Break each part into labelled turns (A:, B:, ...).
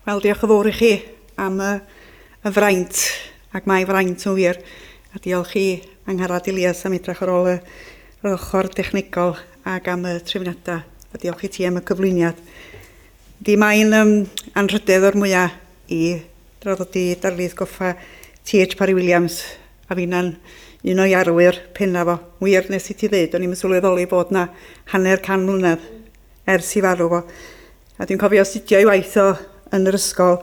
A: Wel, diolch yn fawr i chi am y, y fraint, ac mae fraint yn wir. A diolch i Angharad Elias am edrych ar ôl y, yr ochr dechnegol ac am y trefniadau. A diolch i ti am y cyflwyniad. Di mae'n um, anrhydedd o'r mwyaf i draddodi darlith goffa T.H. Parry Williams a finna'n un o'i arwyr pennaf fo. Wir, nes i ti ddeud, o'n i'm yn sylweddoli bod 'na hanner can mlynedd ers i farw fo. A dwi'n cofio astudio ei waith o yn yr ysgol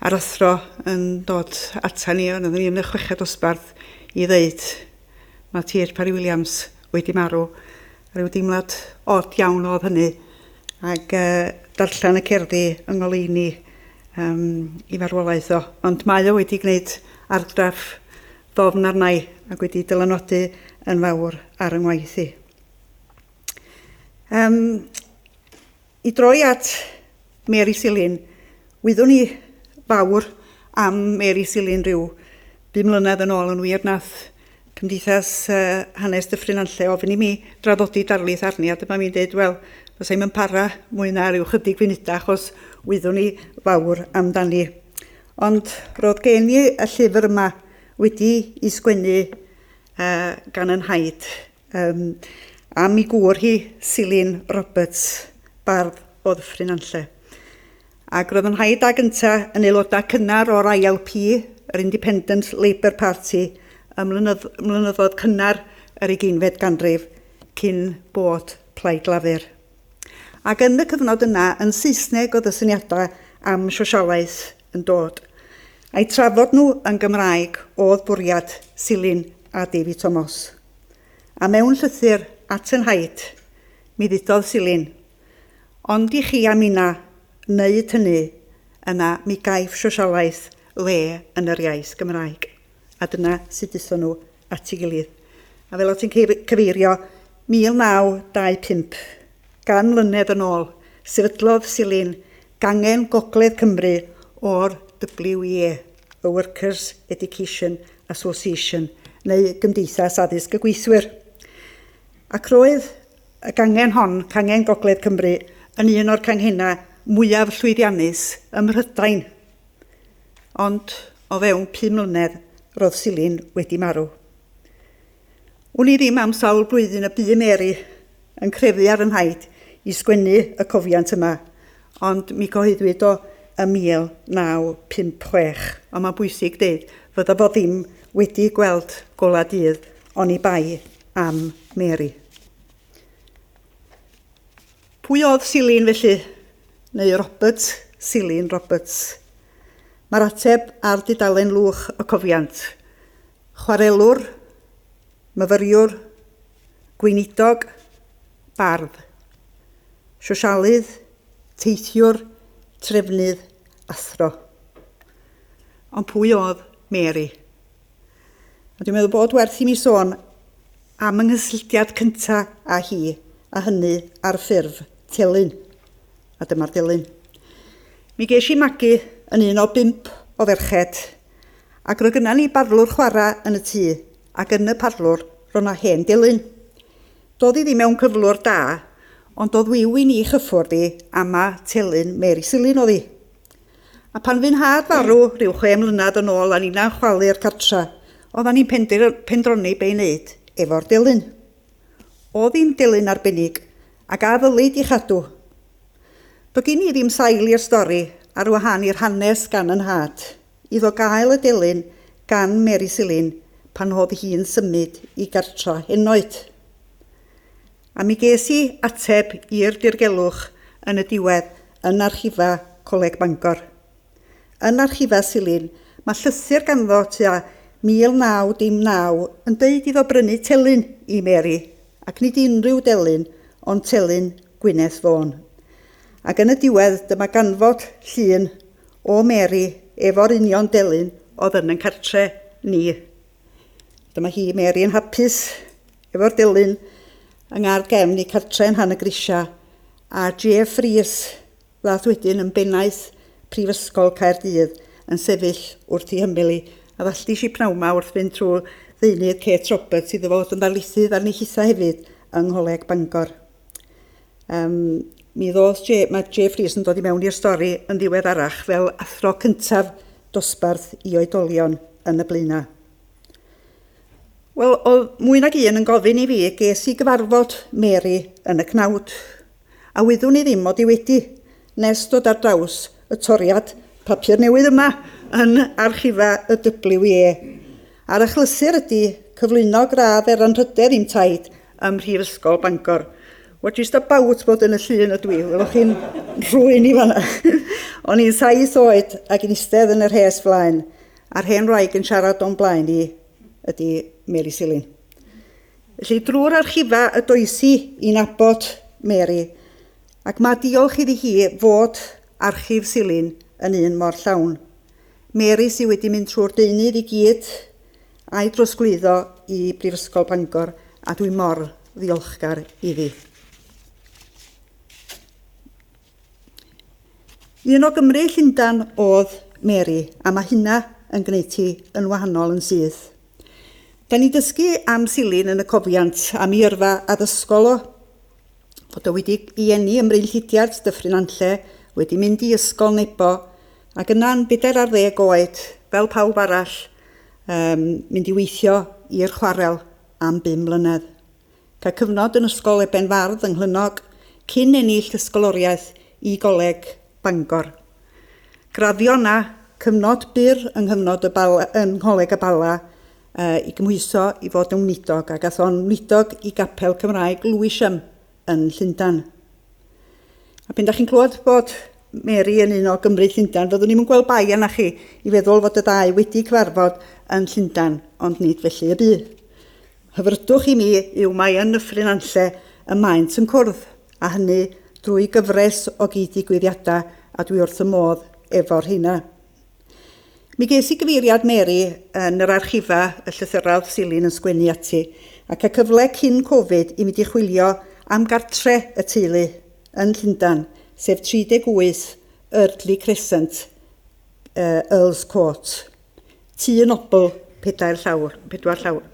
A: a'r athro yn dod ata ni, o'n ni yn y chweched dosbarth, i ddeud mae T.H. Parry Williams wedi marw. A rhyw deimlad od iawn oedd hynny. Ac uh, darllen y cerddi yng ngoleuni um, i farwolaeth o. Ond mae o wedi gwneud argraff ddofn arna i ac wedi dylanwadu yn fawr ar yng ngwaith i. Um, I droi at Mary Silyn, wyddwn i fawr am Mary Silyn rhyw bum mlynedd yn ôl yn wir nath Cymdeithas uh, Hanes Dyffryn Nantlle ofyn i mi draddodi darlith arni a dyma mi'n dweud, wel, fysa i'm yn para mwy na rhyw chydig funudau achos wyddwn i fawr amdani. Ond roedd gen i y llyfr yma wedi i sgwennu uh, gan yn nhaid um, am i gŵr hi, Silyn Roberts, bardd o Ddyffryn Nantlle. Ac roedd yn nhaid a gynta yn aelodau cynnar o'r ILP, yr Independent Labour Party, ym mlynyddoedd cynnar yr ugeinfed ganrif, cyn bod Plaid Lafur. Ac yn y cyfnod yna, yn Saesneg oedd y syniadau am sosialaeth yn dod. A'i trafod nhw yn Gymraeg oedd bwriad Silyn a David Thomas. A mewn llythyr at y nhaid, mi ddudodd Silyn, Ond i chi a minna wneud hynny, yna mi gaiff sosialaeth le yn yr iaith Gymraeg. A dyna sut daethon nhw at ei gilydd. A fel o't ti'n cyfeirio, 1925, gan mlynedd yn ôl, sefydlodd Silyn gangen Gogledd Cymru o'r WEA, y Workers' Education Association, neu Gymdeithas Addysg y Gweithwyr. Ac roedd Y gangen hon, Cangen Gogledd Cymru, yn un o'r canghennau mwyaf llwyddiannus ym Mhrydain. Ond o fewn pum mlynedd roedd Silyn wedi marw. Wn i ddim am sawl blwyddyn y bu Mary yn crefu ar fy nhaid i sgwennu y cofiant yma, ond mi cyhoeddwyd o ym 1956, ond mae'n bwysig deud fydda fo ddim wedi gweld golau dydd oni bai am Mary. Pwy oedd Silyn felly? Neu Robert Silyn Roberts? Mae'r ateb ar dudalen lwch y cofiant. Chwarelwr, myfyriwr, gweinidog, bardd. Sosialydd, teithiwr, trefnydd, athro. Ond pwy oedd Mary? A dwi'n meddwl bod werth i mi sôn am yng nghysylltiad cynta â hi, a hynny ar ffurf telyn. A dyma'r delyn. Mi ges i magu yn un o bump o ferched, ac roedd gynna ni barlwr chwarae yn y tŷ, ac yn y parlwr roedd 'na hen delyn. Doedd hi ddim mewn cyflwr da, ond doedd wiw i ni chyffwrdd hi am ma telyn Mary Silyn oedd hi. A pan fu 'nhad farw rhyw chwe mlynedd yn ôl a ninna'n chwalu'r cartra, oddan ni'n pendroni be i wneud efo'r delyn. O'dd hi'n delyn arbennig, ac a ddylid 'i chadw. Do gin i ddim sail i'r stori ar wahân i'r hanes gan 'y nhad, iddo gael y delyn gan Mary Silyn pan o'dd hi'n symud i gartra henoed. A mi ges i ateb i'r dirgelwch yn y diwedd yn archifa Coleg Bangor. Yn archifa Silyn, mae llythyr ganddo tua 1909 yn deud iddo brynu telyn i Mary, ac nid unrhyw delyn, ond telyn Gwyneth Vaughan. Ac yn y diwedd dyma ganfod llun o Mary efo'r union delyn oedd yn yn cartre ni. Dyma hi, Mary, yn hapus efo'r delyn yng ngardd gefn i cartre yn Nhan y Grisia, a Jeff Rees ddath wedyn yn bennaeth Prifysgol Caerdydd yn sefyll wrth ei hymyl hi. A ddalltis i pnawn 'ma wrth fynd trwy ddeunydd Kate Roberts iddo fod yn ddarlithydd arni hitha hefyd yng Ngholeg Bangor. Um, Mi ddoth J, mae Jeff Rees yn dod i mewn i'r stori yn ddiweddarach fel athro cyntaf dosbarth i oedolion yn y Blaenau. Wel, oedd mwy nag un yn gofyn i fi, ges i gyfarfod Mary yn y cnawd. A wyddwn i ddim mod i wedi, nes dod ar draws y toriad papur newydd yma yn archifa y WE. A'r achlysur ydy cyflwyno gradd er anrhydedd i'm taid ym Mhrifysgol Bangor. Wel, jyst about bod yn y llun ydw i, welwch chi'n rhwy'n i fanna. O'n i'n saith oed ac yn eistedd yn y rhes flaen, a'r hen wraig yn siarad o'n blaen i ydy Mary Silyn. Felly drwy'r archifa y does i i nabod Mary, ac mae diolch iddi hi fod archif Silyn yn un mor llawn. Mary sydd wedi mynd trwy'r deunydd i gyd a'i drosglwyddo i Brifysgol Bangor, a dwi mor ddiolchgar iddi. Un o Gymry Llundan oedd Mary, a mae hynna yn gwneud hi yn wahanol yn syth. Da ni'n dysgu am Silyn yn y cofiant, am ei yrfa addysgol o, fod o wedi ei eni ym Mryn Llidiart, Dyffryn Nantlle, wedi mynd i Ysgol Nebo, ac yna'n bedair ar ddeg oed, fel pawb arall, um, mynd i weithio i'r chwarel am bum mlynedd. Cael cyfnod yn Ysgol Eben Fardd yng Nghlynnog cyn ennill ysgoloriaeth i Goleg Bangor. Graddio yna, cyfnod byr yng nghyfnod y Bala, yn Ngholeg y Bala i gymhwyso i fod yn weinidog ac ath o'n weinidog i Gapel Cymraeg Lewisham yn Llundain. A pan da chi'n clywed bod Mary yn un o Gymry Llundain, fyddwn ni'm yn gweld bai arna chi i feddwl fod y ddau wedi cyfarfod yn Llundain, ond nid felly y bu. Hyfrydwch i mi yw mai yn Nyffryn Nantlle y maent yn cwrdd, a hynny drwy gyfres o gyd-ddigwyddiadau a dwi wrth fy modd efo'r rheina. Mi ges i gyfeiriad Mary yn yr archifa y llythyra oedd Silyn yn sgwennu ati, ac y cyfle cyn Covid i mynd i chwilio am gartre y teulu yn Llundain, sef 38 Eardley Crescent, Earls Court. Tŷ nobl, pedair llawr, pedwar llawr.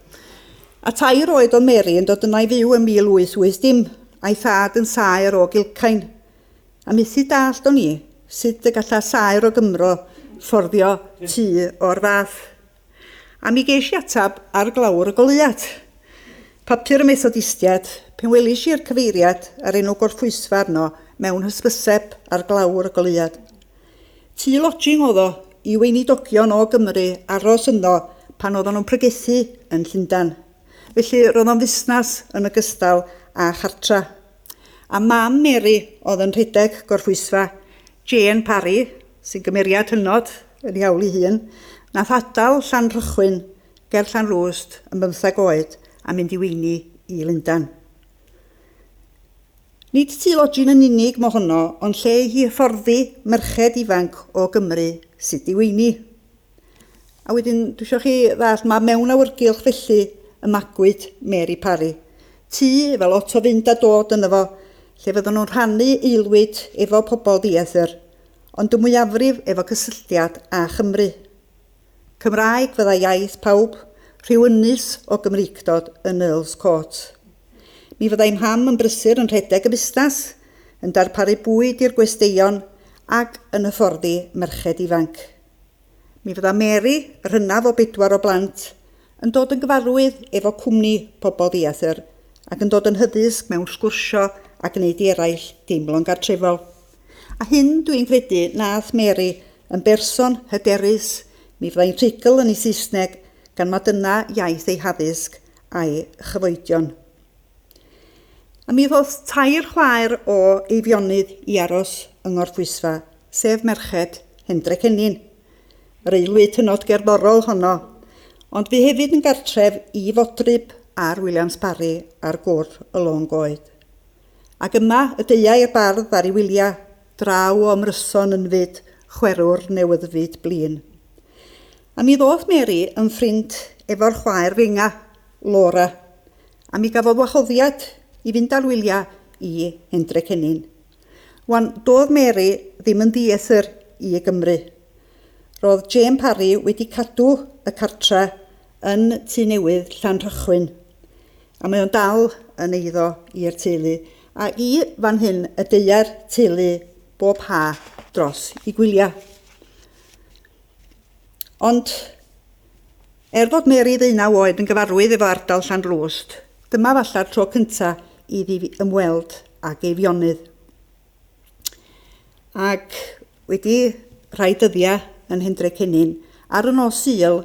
A: A tair oed oedd Mary yn dod yna i fyw yn 1880, a'i thad yn saer o Gilcain. A methu dallt o'n i sut y galla saer o Gymro fforddio tŷ o'r fath. A mi geis i atab ar glawr y goleuad. Papur y Methodistiaid, pen welis i'r cyfeiriad a'r enw gorffwysfa arno mewn hysbyseb ar glawr y goleuad. Tŷ lodging oedd o i weinidogion o Gymru aros ynddo pan oedden nhw'n pregethu yn Llundain. Felly roedd o'n fusnes yn ogystal â chartra. A mam Mary oedd yn rhedeg gorffwysfa, Jane Parry, sy'n gymeriad hynod yn ei hawl ei hun, nath adael Llanrhychwyn ger Llanrwst yn bymtheg oed a mynd i weini i Lundain. Nid tŷ lodging yn unig mohono, ond lle i hyfforddi merched ifanc o Gymru sut i weini. A wedyn, dwi eisiau chi ddallt, mae mewn awyrgylch felly y magwyd Mary Parry. Tŷ efo lot o fynd a dod yno fo, lle fydden nhw'n rhannu aelwyd efo pobl dieithr, ond y mwyafrif efo cysylltiad â Chymru. Cymraeg fyddai iaith pawb, rhyw ynys o Gymreictod yn Earls Court. Mi fyddai mham yn brysur yn rhedeg y busnes, yn darparu bwyd i'r gwesteion ac yn hyfforddi merched ifanc. Mi fydda Mary, yr hynaf o bedwar o blant, yn dod yn gyfarwydd efo cwmni pobl ddiethr ac yn dod yn hyddysg mewn sgwrsio a gwneud i eraill deimlo'n gartrefol. A hyn dwi'n credu nath Mary yn berson hyderus, mi fyddai'n rhugl yn ei Saesneg gan ma dyna iaith ei haddysg a'i chyfoedion. A mi ddoth tair chwaer o Eifionydd i aros yng Ngorffwysfa, sef merched Hendre Cennin. Yr aelwyd hynod gerddorol honno, ond fu hefyd yn gartref i fodryb a'r Williams Parry ar gwr y Lôn Goed. Ac yma y deuai'r bardd ar ei wyliau, draw o ymryson ynfyd, chwerw'r newyddfyd blin. A mi ddoth Mary yn ffrind efo'r chwaer fenga, Laura, a mi gafodd wahoddiad i fynd ar wyliau i Hendre Cennin. Wan, doedd Mary ddim yn ddieithr i Gymru. Roedd Jane Parry wedi cadw y cartre yn Tŷ Newydd, Llanrhychwyn, a mae o'n dal yn eiddo i'r teulu. A i fan hyn y deuai'r teulu bob ha dros i gwyliau. Ond, er fod Mary ddeunaw oed yn gyfarwydd efo ardal Llanrwst, dyma falla'r tro cynta iddi ymweld ag Eifionydd. Ac wedi rhai dyddiau yn Hendre Cennin, ar y nos Sul,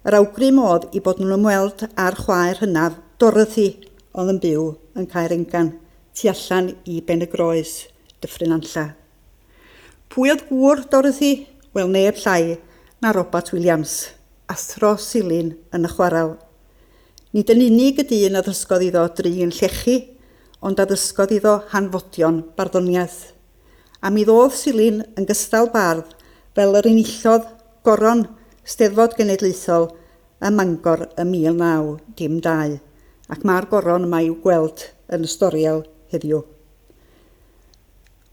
A: yr awgrym oedd i bod nhw'n ymweld â'r chwaer hynaf, Dorothy, oedd yn byw yn Caer Engan, tu allan i Ben y Groes, Dyffryn Nantlle. Pwy oedd gŵr Dorothy? Wel, neb llai na Robat Williams, athro Silyn yn y chwarel. Nid yn unig y dyn a ddysgodd iddo drin llechi, ond a ddysgodd iddo hanfodion barddoniaeth. A mi ddodd Silyn yn gystal bardd fel yr enillodd goron Steddfod Genedlaethol ym Mangor ym 1902, ac mae'r goron yma i'w gweld yn y storiel heddiw.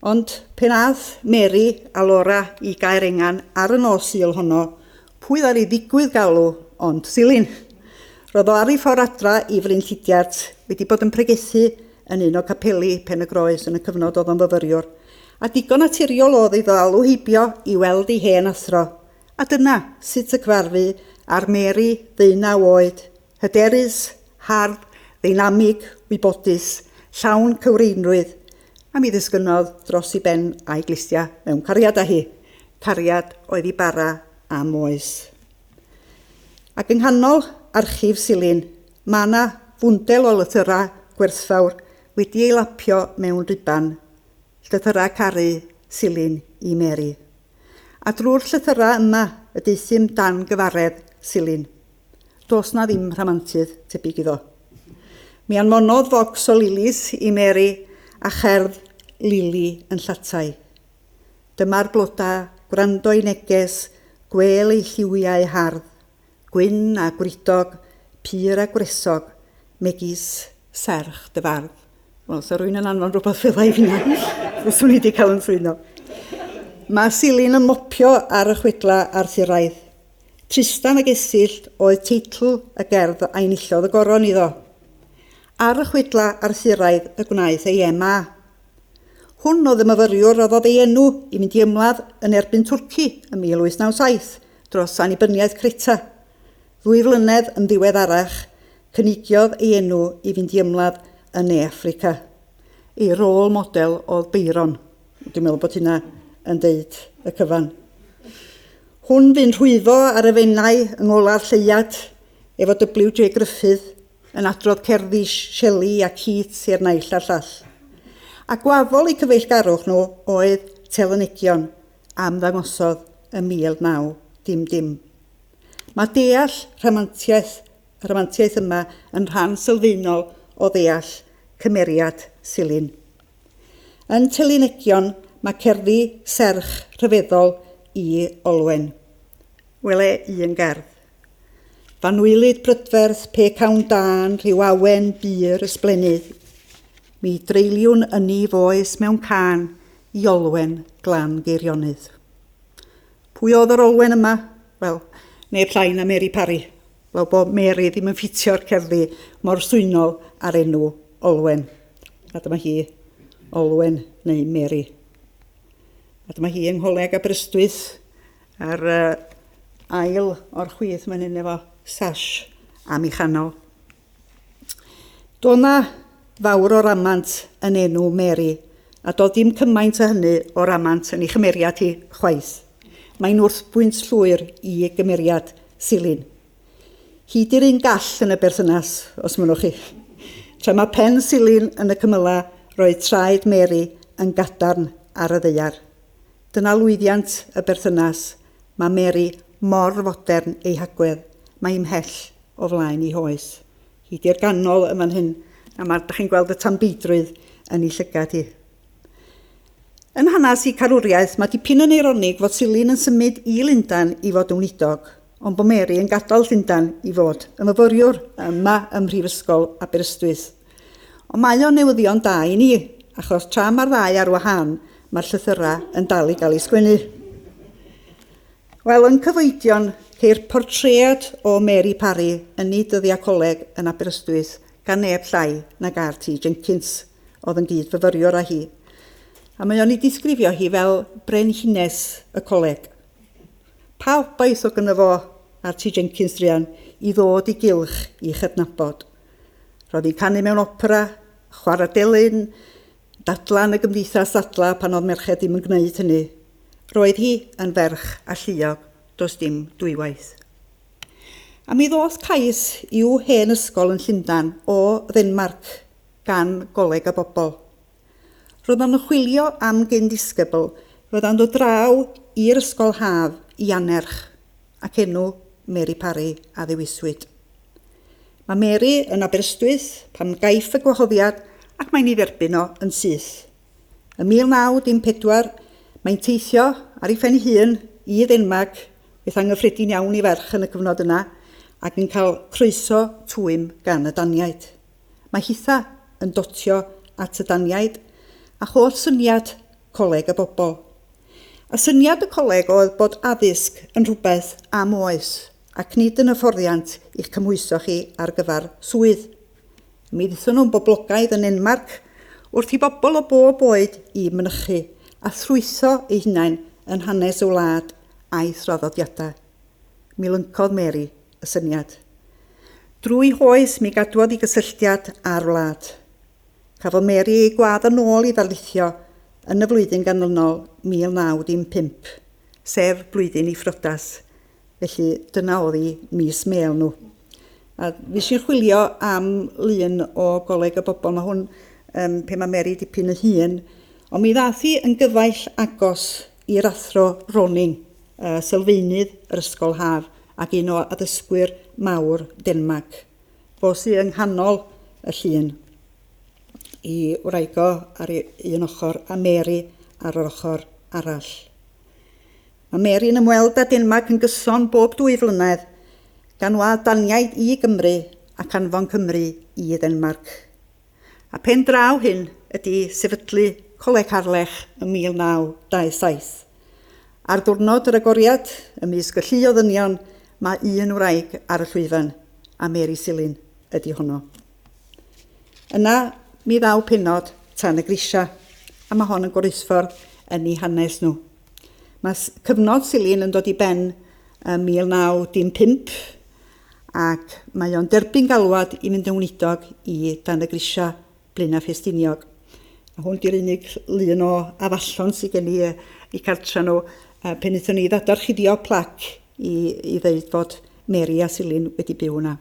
A: Ond pen aeth Mary a Laura i Gaer Engan ar y nos Sul honno, pwy ddaru ddigwydd galw ond Silyn? Roedd o ar ei ffordd adra i Fryn Llidiart, wedi bod yn pregethu yn un o capeli Pen y Groes yn y cyfnod oedd o'n fyfyriwr, a digon naturiol oedd iddo alw heibio i weld ei hen athro. A dyna sut y cyfarfu â'r Mary ddeunaw oed Hyderus, hardd, ddeinamig, wybodus, llawn cywreinrwydd, a mi ddisgynnodd dros ei ben a'i glustia mewn cariad â hi, cariad oedd i bara am oes. Ac yng nghanol archif Silyn, mae yna fwndel o lythyrau gwerthfawr wedi ei lapio mewn ruban, llythyrau caru Silyn i Mary. A drwy'r llythyrau yma y deuthum dan gyfaredd Silyn. Does 'na ddim rhamantydd tebyg iddo. Mi anfonodd focs o lilis i Mary a cherdd Lili yn llatai. Dyma'r bloda, gwrando i neges, gwêl ei lliwiau hardd, gwyn a gwridog, pur a gwresog, megis serch dy fardd. Wel, sa rwy'n yn anfon rhywbeth fel i finna, fyswn i wedi cael yn swyno. Mae Silyn yn mopio ar y chwedla Arthuraidd. Trystan ag Esyllt oedd teitl y gerdd a enillodd y goron iddo. Ar y chwedla Arthuraidd y gwnaeth ei MA. Hwn oedd y myfyriwr roddodd ei enw i fynd i ymladd yn erbyn Twrci ym 1897 dros annibyniaeth Creta. Ddwy flynedd yn ddiweddarach, cynigiodd ei enw i fynd i ymladd yn Ne Affrica. Ei rôl model oedd Byron. Dwi'n meddwl bod hynna yn deud y cyfan. Hwn fu'n rhwyfo ar y Fenai yng ngola'r lleuad efo WJ Gruffydd yn adrodd cerddi Shelley a Keats i'r naill a'r llall. A gwaddol eu cyfeillgarwch nhw oedd Telynegion a ymddangosodd ym 1900. Mae deall rhamantiaeth y rhamantiaeth yma yn rhan sylfaenol o ddeall cymeriad Silyn. Yn Telynegion mae cerddi serch rhyfeddol i Olwen. Wele un gerdd. F'anwylyd brydferth pe cawn dân rhyw awen bur ysblennydd, mi dreuliwn ynni f'oes mewn cân i Olwen glan Geirionydd. Pwy oedd yr Olwen yma? Wel, neb llai na Mary Parry. Fel bod Mary ddim yn ffitio'r cerddi mor swynol â'r enw Olwen. A dyma hi, Olwen neu Mary. A dyma hi yng Ngholeg Aberystwyth ar uh, ail o'r chwith mae'n hyn efo sash am ei chanol. Do 'na fawr o ramant yn enw Mary, a doedd dim cymaint â hynny o ramant yn ei chymeriad hi chwaith. Mae'n wrthbwynt llwyr i gymeriad Silyn. Hi 'di'r un gall yn y berthynas, os mynnwch chi. Tra mae pen Silyn yn y cymylau, roedd traed Mary yn gadarn ar y ddaear. Dyna lwyddiant y berthynas, mae Mary mor fodern ei hagwedd, mae ymhell o flaen ei hoes. Hi 'di'r ganol yn fan hyn, a ma' 'dach chi'n gweld y tanbeidrwydd yn ei llygad hi. Yn hanes i carwriaeth, mae dipyn yn eironig fod Silyn yn symud i Lundain i fod yn weinidog, ond bod Mary yn gadael Llundain i fod yn fyfyriwr yma ym Mhrifysgol Aberystwyth. Ond mae o'n newyddion da i ni, achos tra mae'r ddau ar wahân, mae'r llythyrau yn dal i gael eu sgwennu. Wel, yn Cyfoedion, ceir portread o Mary Parry yn ei dyddiau coleg yn Aberystwyth gan neb llai nag RT Jenkins. oedd yn gyd-fyfyriwr â hi. A mae o'n ei disgrifio hi fel brenhines y coleg. Pa obaith oedd gynno fo R.T. Jenkins druan i ddod i gylch i chydnabod? Roedd hi'n canu mewn opera, chwarae delyn, dadla yn y gymdeithas ddadla pan oedd merched ddim yn gwneud hynny. Roedd hi yn ferch alluog, does dim dwywaith. A mi ddoth cais i'w hen ysgol yn Llundain o Ddenmarc gan Goleg y Bobl. Roedd o'n chwilio am gyn-ddisgybl fydda'n dod draw i'r ysgol haf i annerch, ac enw Mary Parry a ddewiswyd. Mae Mary yn Aberystwyth pan gaiff y gwahoddiad ac mae'n ei dderbyn o yn syth. Ym 1914, mae'n teithio ar ei phen ei hun i Ddenmarc, beth anghyffredin iawn i ferch yn y cyfnod yna, ac yn cael croeso twym gan y Daniaid. Mae hitha yn dotio at y Daniaid a holl syniad Coleg y Bobl. A syniad y coleg oedd bod addysg yn rhywbeth am oes ac nid yn hyfforddiant i'ch cymhwyso chi ar gyfer swydd. Mi ddaethon nhw'n boblogaidd yn Nenmarc wrth i bobl o bob oed i mynychu a thrwytho eu hunain yn hanes y wlad a'i thraddodiadau. Mi lyncodd Mary y syniad. Drwy hoes mi gadwodd i gysylltiad â'r wlad. Cafodd Mary ei gwadd yn ôl i ddarlithio yn y flwyddyn ganlynol 1915, sef blwyddyn ei phriodas. Felly dyna oedd ei mis mêl nhw. A fues i'n chwilio am lun o Goleg y Bobl. Mae hwn um, pe mae Mary dipyn yn hŷn. Ond mi ddath hi yn gyfaill agos i'r athro Roning, sylfaenydd yr ysgol haf ac un o addysgwyr mawr Denmarc. Fo sy yng nghanol y llun, i wraig o ar un ochr a Mary ar yr ochr arall. Mae Mary yn ymweld â Denmarc yn gyson bob dwy flynedd, gan wadd Daniaid i Gymru ac anfon Cymru i Ddenmarc. A phen draw hyn ydy sefydlu Coleg Harlech ym 1927. Ar ddiwrnod yr agoriad, ymysg y llu o ddynion, mae un wraig ar y llwyfan, a Mary Silyn ydy honno. Yna, mi ddaw pennod Tan y Grisiau, a mae hon yn goroesffordd yn eu hanes nhw. Mae cyfnod Silyn yn dod i ben ym 1915, ac mae o'n derbyn galwad i fynd yn weinidog i Dan y Grisiau, Blaenau Ffestiniog. A hwn di'r unig lun o Afallon sydd gen i i cartra nhw, pen wnaethon ni ddadarchuddio plac i, i ddeud fod Mary a Silyn wedi byw yna.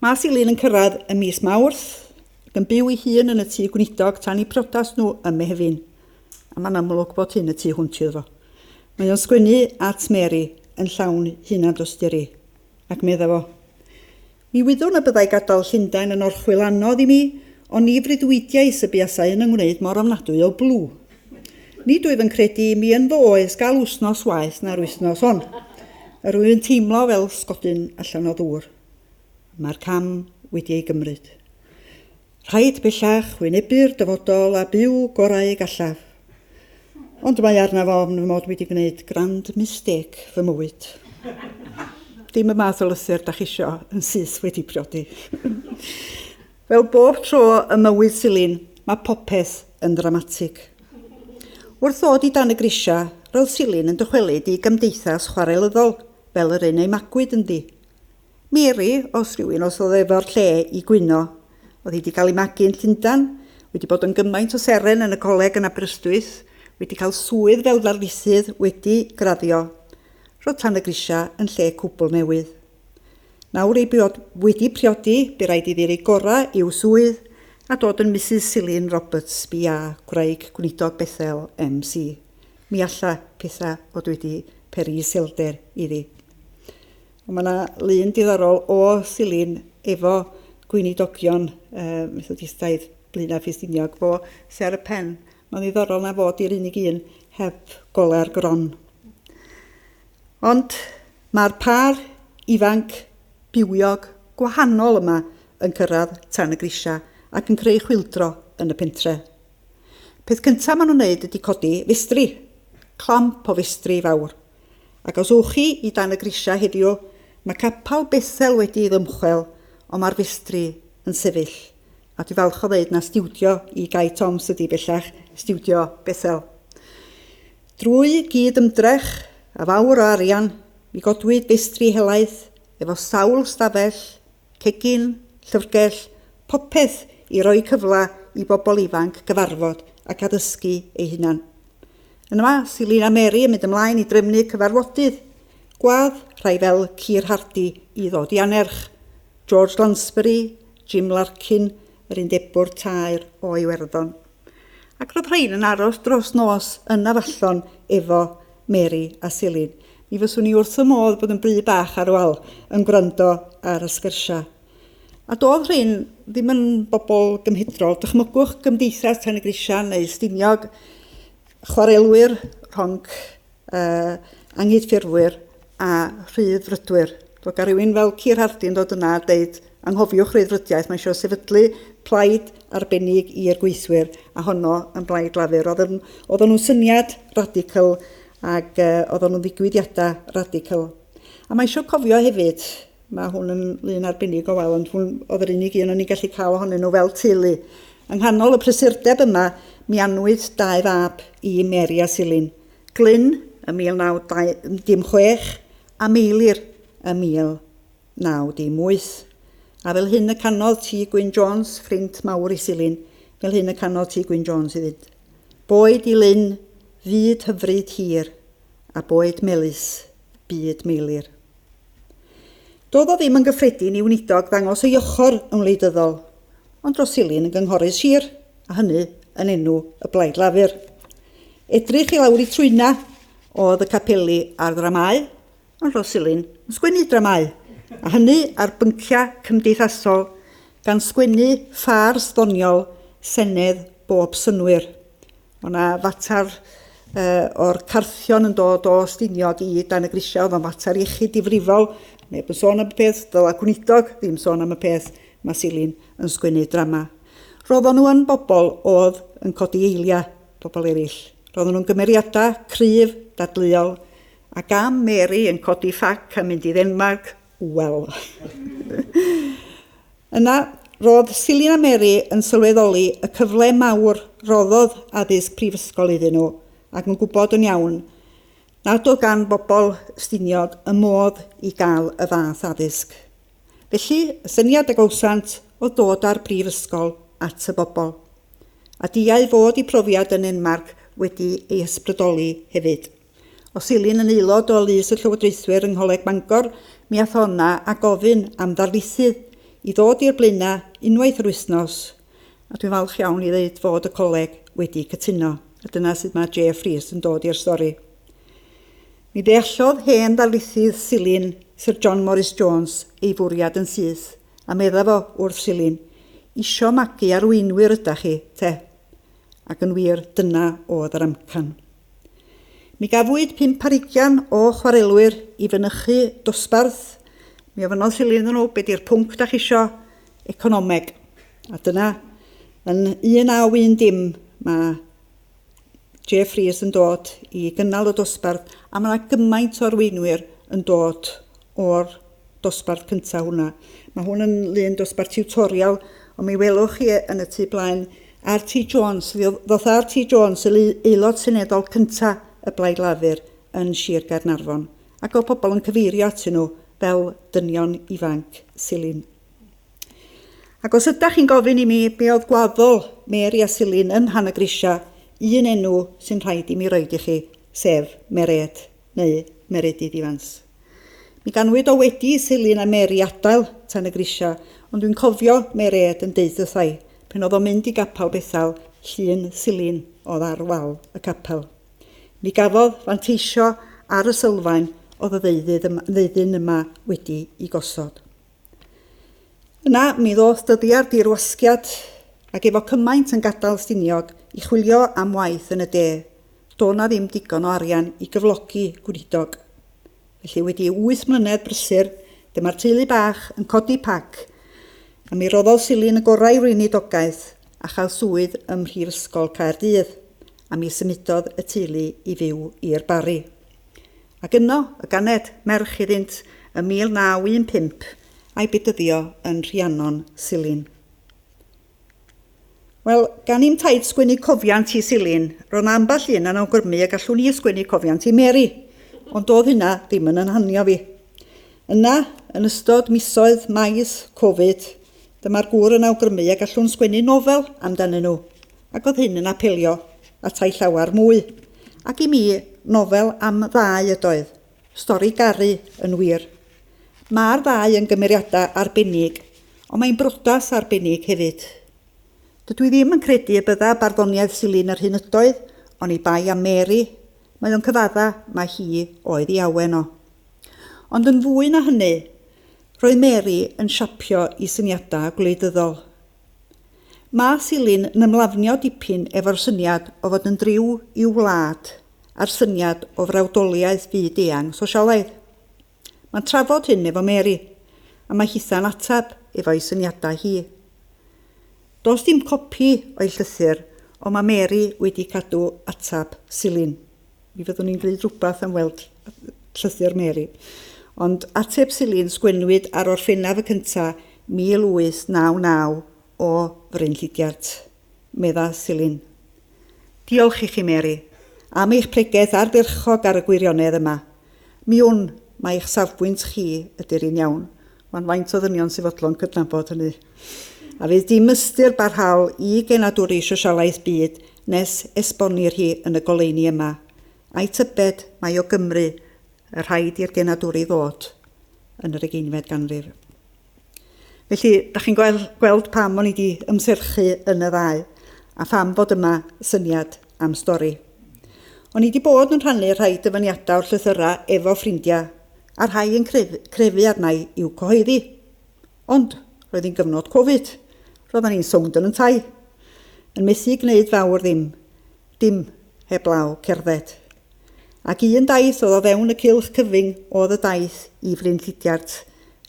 A: Mae Silyn yn cyrraedd ym mis Mawrth ac yn byw ei hun yn y tŷ gweinidog tan eu priodas nhw ym Mehefin. A mae'n amlwg bod hyn y tu hwnt iddo fo. Mae o'n sgwennu at Mary yn llawn hunan-dosturi, ac medda fo, Mi wyddwn y byddai gadael Llundain yn orchwyl anodd i mi, ond ni freuddwydiais y buasai yn 'y ngwneud mor ofnadwy o blu. Nid wyf yn credu i mi yn fy oes gael wsnos waeth na'r wythnos hon. Yr wyf yn teimlo fel sgodyn allan o ddŵr. Mae'r cam wedi ei gymryd. Rhaid bellach wynebu'r dyfodol a byw gorau y gallaf. Ond mae arnaf ofn fy mod wedi gwneud grand mistake fy mywyd. Dim y math o lythyr da chi isio yn syth wedi priodi. Fel bob tro ym mywyd Silyn, mae popeth yn ddramatig. Wrth ddod i dan y grisiau, roedd Silyn yn dychwelyd i gymdeithas chwarelyddol, fel yr un ei magwyd ynddi. Mary, os rhywun os oedd efo'r lle i gwyno. Oedd hi wedi cael ei magu yn Llundain, wedi bod yn gymaint o seren yn y coleg yn Aberystwyth, wedi cael swydd fel ddarlithydd wedi graddio. Roedd Tan y Grisiau yn lle cwbl newydd. Nawr ei bod wedi priodi, bu raid iddi roi gorau i'w swydd a dod yn Misus Silyn Roberts, BA, gwraig gweinidog Bethel, MC. Mi alla pethau fod wedi peri iselder iddi. Ond mae yna lun diddorol o Silyn efo gweinidogion uh, Methodistaidd Blaenau Ffestiniog, fo sy ar y pen. Mae'n ddiddorol na fod i'r unig un heb goler gron. Ond mae'r pâr ifanc bywiog gwahanol yma yn cyrraedd tan y grisiau ac yn creu chwyldro yn y pentre. Peth cyntaf maen nhw'n wneud ydy codi festri, clamp o festri fawr. Ac os ewch chi i dan y grisiau heddiw, mae capel Bethel wedi ei ddymchwel, ond mae'r festri yn sefyll. A dwi falch o ddeud na stiwdio i Gai Toms ydi bellach, stiwdio Bethel. Drwy gyd ymdrech a fawr o arian, mi godwyd festri helaeth efo sawl stafell, cegin, llyfrgell, popeth i roi cyfle i bobl ifanc gyfarfod ac addysgu eu hunan. Yna, Silyn a Mary yn mynd ymlaen i drefnu cyfarfodydd gwadd rhai fel Keir Hardie i ddod i annerch, George Lansbury, Jim Larkin, yr undebwr taer o Iwerddon. Ac roedd rhain yn aros dros nos yn Afallon efo Mary a Silyn. Mi fyswn i wrth fy modd bod yn bry bach ar wal yn gwrando ar y sgyrsiau. A doedd rhain ddim yn bobl gymhedrol. Dychmygwch gymdeithas Tan y Grisiau neu Stiniog, chwarelwyr rhonc uh, anghydffurfwyr a rhyddfrydwyr. Doedd gael rhywun fel Keir Hardie yn dod yna a deud anghofiwch rhyddfrydiaeth, mae eisiau sefydlu plaid arbennig i'r gweithwyr, a honno yn blaid Lafur. Oedden, oedden nhw'n syniad radical ac uh, oedden nhw'n ddigwyddiadau radical. A mae eisiau cofio hefyd, Mae hwn yn lun arbennig o wal, ond hwn oedd yr unig un o'n i'n gallu cael ohonyn nhw fel teulu. Yng nghanol y prysurdeb yma, mi anwyd dau fab i Mary a Silyn. Glyn ym 1916 a Meilir ym 1918. A fel hyn y canodd T. Gwyn Jones, ffrind mawr i Silyn, fel hyn y canodd T. Gwyn Jones iddynt. Boed i Lyn fyd hyfryd hir, a boed melys byd Meilir. Doedd o ddim yn gyffredin i weinidog ddangos ei ochr yn wleidyddol, ond roedd Silyn yn gynghorydd sir, a hynny yn enw y Blaid Lafur. Edrych i lawr i trwyna oedd y capeli a'r ddramâu, ond roedd Silyn yn sgwennu dramâu, a hynny ar bynciau cymdeithasol, gan sgwennu ffars ddoniol Senedd Bob Synnwyr. O' 'na fater yy o'r carthion yn dod o Stiniog i Dan y Grisiau, oedd o'n fater iechyd difrifol, neb yn sôn am y peth, dyla gweinidog ddim sôn am y peth, mae Silyn yn sgwennu drama. Roedden nhw yn bobl oedd yn codi eiliau pobl eraill. Roedden nhw'n gymeriadau cryf, dadleuol, ac am Mary yn codi ffac a mynd i Ddenmarc, wel. Yna, roedd Silyn a Mary yn sylweddoli y cyfle mawr roddodd addysg prifysgol iddyn nhw ac yn gwybod yn iawn nad oedd gan bobl Stiniog y modd i gael y fath addysg. Felly, y syniad a gawsant oedd dod â'r brifysgol at y bobl. A diau fod eu profiad yn Nenmarc wedi eu hysbrydoli hefyd. O Silyn yn aelod o Lys y Llywodraethwyr yng Ngholeg Bangor, mi ath o yna a gofyn am ddarlithydd i ddod i'r Blaenau unwaith yr wythnos, a dwi'n falch iawn i ddeud fod y coleg wedi cytuno, a dyna sut mae JF Rees yn dod i'r stori. Mi ddeallodd hen ddarlithydd Silyn, Syr John Morris Jones, ei fwriad yn syth, a medda fo wrth Silyn, Isio magu arweinwyr ydach chi, te? Ac yn wir, dyna oedd yr amcan. Mi gafwyd 25 o chwarelwyr i fynychu dosbarth. Mi ofynnodd Silyn iddyn nhw, be di'r pwnc da chi isio? Economeg. A dyna, yn 1910, mae Jeff Rees yn dod i gynnal y dosbarth, a mae yna gymaint o arweinwyr yn dod o'r dosbarth cyntaf hwnna. Mae hwn yn lun dosbarth tiwtorial, ond mi welwch chi yn y tu blaen RT Jones, ddoth RT Jones, yr aelod seneddol cynta y Blaid Lafur yn Sir Gaernarfon, ac oedd pobl yn cyfeirio atyn nhw fel dynion ifanc Silyn. Ac os ydach chi'n gofyn i mi be oedd gwaddol Mary a Silyn yn Nhanygrisiau, un enw sy'n rhaid i mi roid i chi, sef Mered, neu Meredydd Ifans. Mi ganwyd o wedi i Silyn a Mary adael Tan y Grisiau, ond dwi'n cofio Mered yn deud wrtha i, pan oedd o'n mynd i gapel Bethel, llun Silyn oedd ar wal y capel. Mi gafodd fanteisio ar y sylfaen oedd y ddeuddydd yma, ddeuddyn yma wedi i gosod. Yna, mi ddoth dyddiau'r dirwasgiad, ac efo cymaint yn gadael Stiniog i chwilio am waith yn y de, do' 'na ddim digon o arian i gyflogi gweinidog. Felly wedi wyth mlynedd brysur, dyma'r teulu bach yn codi pac, a mi roddodd Silyn y gorau i'w weinidogaeth a chael swydd ym Mhrifysgol Caerdydd, a mi symudodd y teulu i fyw i'r Barri. Ac yno y ganed merch iddynt ym 1915 a'i bedyddio yn Rhiannon Silyn. Wel, gan i'm taid sgwennu cofiant i Silyn, roedd 'na ambell un yn awgrymu y gallwn i sgwennu cofiant i Mary, ond doedd hynna ddim yn 'y nhanio fi. Yna, yn ystod misoedd maes Covid, dyma'r gŵr yn awgrymu y gallwn sgwennu nofel amdanyn nhw, ac oedd hyn yn apelio ata i llawer mwy. Ac i mi, nofel am ddau ydoedd, stori garu yn wir. Mae'r ddau yn gymeriadau arbennig, ond mae'n brodas arbennig hefyd. Dydw i ddim yn credu y bydda barddoniaeth Silyn yr hyn ydoedd, oni bai am Mary, mae o'n cyfadda mai hi oedd ei awen o. Ond yn fwy na hynny, roedd Mary yn siapio i syniadau gwleidyddol. Mae Silyn yn ymlafnio dipyn efo'r syniad o fod yn driw i'w wlad a'r syniad o frawdoliaeth fyd eang sosialaidd. Mae'n trafod hyn efo Mary, a mae hitha'n ateb efo'i syniadau hi. Does dim copi o'i llythyr, ond mae Mary wedi cadw ateb Silyn. Mi fyddwn ni'n gwneud rhywbeth am weld llythyr Mary. Ond ateb Silyn sgwennwyd ar Orffennaf y cyntaf 1899 o Fryn Llidiart. Medda Silyn. Diolch i chi, Mary, am eich pregeth ardderchog ar y gwirionedd yma. Mi wn, mai eich safbwynt chi ydy'r un iawn. Wan faint o ddynion sy'n fodlon cydnabod hynny? A fydd dim ystyr barhaol i genadwri sosialaeth byd nes esbonnir hi yn y goleuni yma. Ai tybed mai o Gymru y rhaid i'r genadwri ddod yn yr ugeinfed ganrif? Felly, da chi'n gweld, gweld pam o'n i wedi ymserchu yn y ddau, a pham fod yma syniad am stori. O'n i wedi bod yn rhannu rhai dyfyniadau o'r llythyrau efo ffrindiau, a rhai yn crefu, crefu arna i i'w cyhoeddi. Ond, roedd hi'n gyfnod Covid. Roeddan ni'n sownd yn y tai. Yn methu gwneud fawr ddim. Dim heblaw cerdded. Ac un daith oedd o fewn y cylch cyfyng oedd y daith i Fryn Llidiart,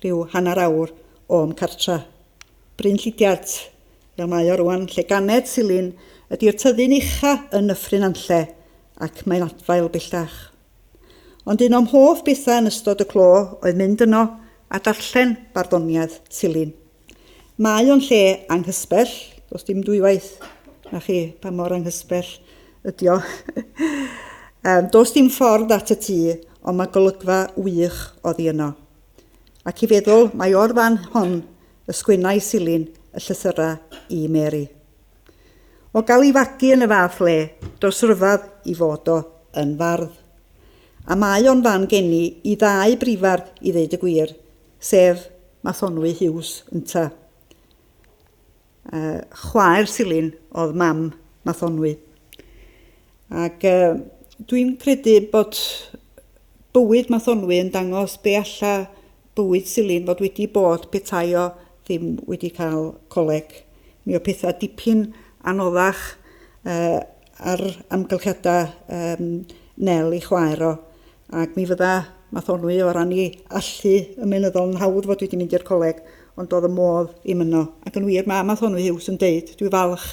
A: rhyw hanner awr o'm cartra. Bryn Llidiart, fel mae o rwan, lle ganed Silyn, ydi'r tyddyn ucha yn Nyffryn Nantlle, ac mae'n adfail bellach. Ond un o'm hoff bethau yn ystod y clo oedd mynd yno a darllen barddoniaeth Silyn. Mae o'n lle anghysbell, does dim dwywaith na chi pa mor anghysbell ydi o. um, does dim ffordd at y tŷ, ond mae golygfa wych oddi yno. Ac i feddwl, mae o'r fan hon y sgwennai Silyn y llythyrau i Mary. O gael ei fagu yn y fath le, does ryfedd i fod o yn fardd. A mae o'n fan geni i ddau brifardd i ddeud y gwir, sef Mathonwy Hughes ynta. Uh, chwaer Silyn oedd mam Mathonwy. Ac uh, dwi'n credu bod bywyd Mathonwy yn dangos be alla bywyd Silyn fod wedi bod petai o ddim wedi cael coleg. Mi o pethau dipyn anoddach uh, ar amgylchiadau um, Nel i chwaer o. Ac mi fydda Mathonwy o ran ei allu ymenyddol yn hawdd fod wedi mynd i'r coleg, ond doedd y modd ddim yno. Ac yn wir, mae Mathonwy Hughes yn deud, dwi falch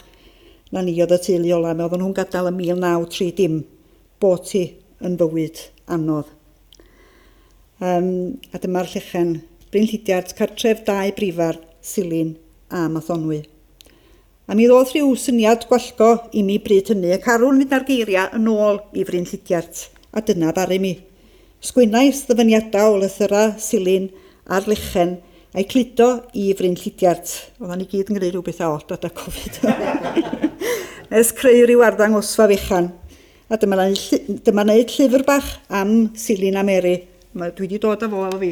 A: na ni oedd y teulu ola, mi oedden nhw'n gadael yn 1930, bod ti yn fywyd anodd. Um, a dyma'r llechen, Bryn Llidiart, cartref dau brifardd, Silyn a Mathonwy. A mi ddoth rhyw syniad gwallgo i mi bryd hynny, y carwn fynd â'r geiriau yn ôl i Fryn Llidiart, a dyna ddaru mi. Sgwennais ddyfyniadau o lythyrau Silyn a'r Lechen a'u cludo i Fryn Llidiart. Oeddan ni gyd yn gwneud rhyw bethau od adag Covid. Nes creu rhyw arddangosfa fechan. A dyma, dyma wneud llyfr bach am Silyn a Mary. Mae, dwi wedi dod â fo efo fi.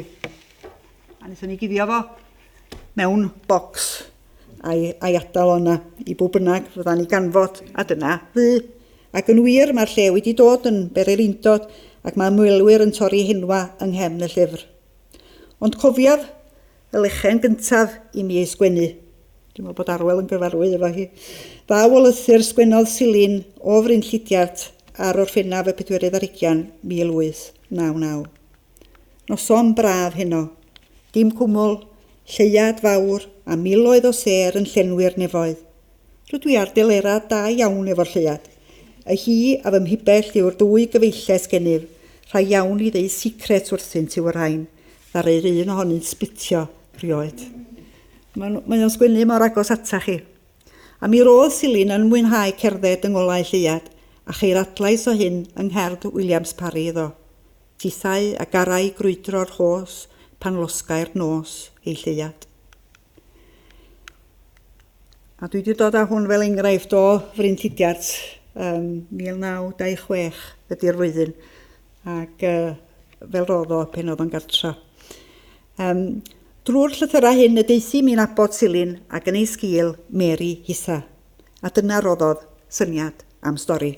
A: A wnaethon ni guddio fo mewn bocs a'i, a'i adael o yna i bw bynnag fydda'n ei ganfod, a dyna fu. Ac yn wir, mae'r lle wedi dod yn bererindod ac mae ymwelwyr yn torri henwa yng nghefn y llyfr. Ond cofiaf y lechen gyntaf i mi ei sgwennu. Dwi'n meddwl bod Arwel yn gyfarwydd efo hi. Ddaw o lythyr sgwennodd Silyn o Fryn Llidiart ar Orffennaf y pedwerydd ar hugian 1899. Noson braf heno. Dim cwmwl, lleuad fawr a miloedd o sêr yn llenwi'r nefoedd. Rydw i ar delerau da iawn efo'r lleuad. Y hi a fy mhibell yw'r ddwy gyfeilles gennyf, Rhai iawn i ddeud secrets wrthynt yw y rhain, ddaru'r un ohonynt sbitio rioed. Mae, mae o'n sgwennu mor agos ata chi. A mi roedd Silyn yn mwynhau cerdded yng ngolau lleuad, a cheir adlais o hyn yng ngherdd Williams Parry iddo. Tithau a garai grwydro'r rhos pan losgai'r nos ei lleuad. A dwi wedi dod â hwn fel enghraifft o Fryn Llidiart, um, 1926 ydy'r flwyddyn, ac uh, fel roedd o pen oedd o'n gartra. Um, drwy'r llythyrau hyn y deuthum i nabod Silyn ac yn ei sgil Mary Hitha. A dyna roddodd syniad am stori.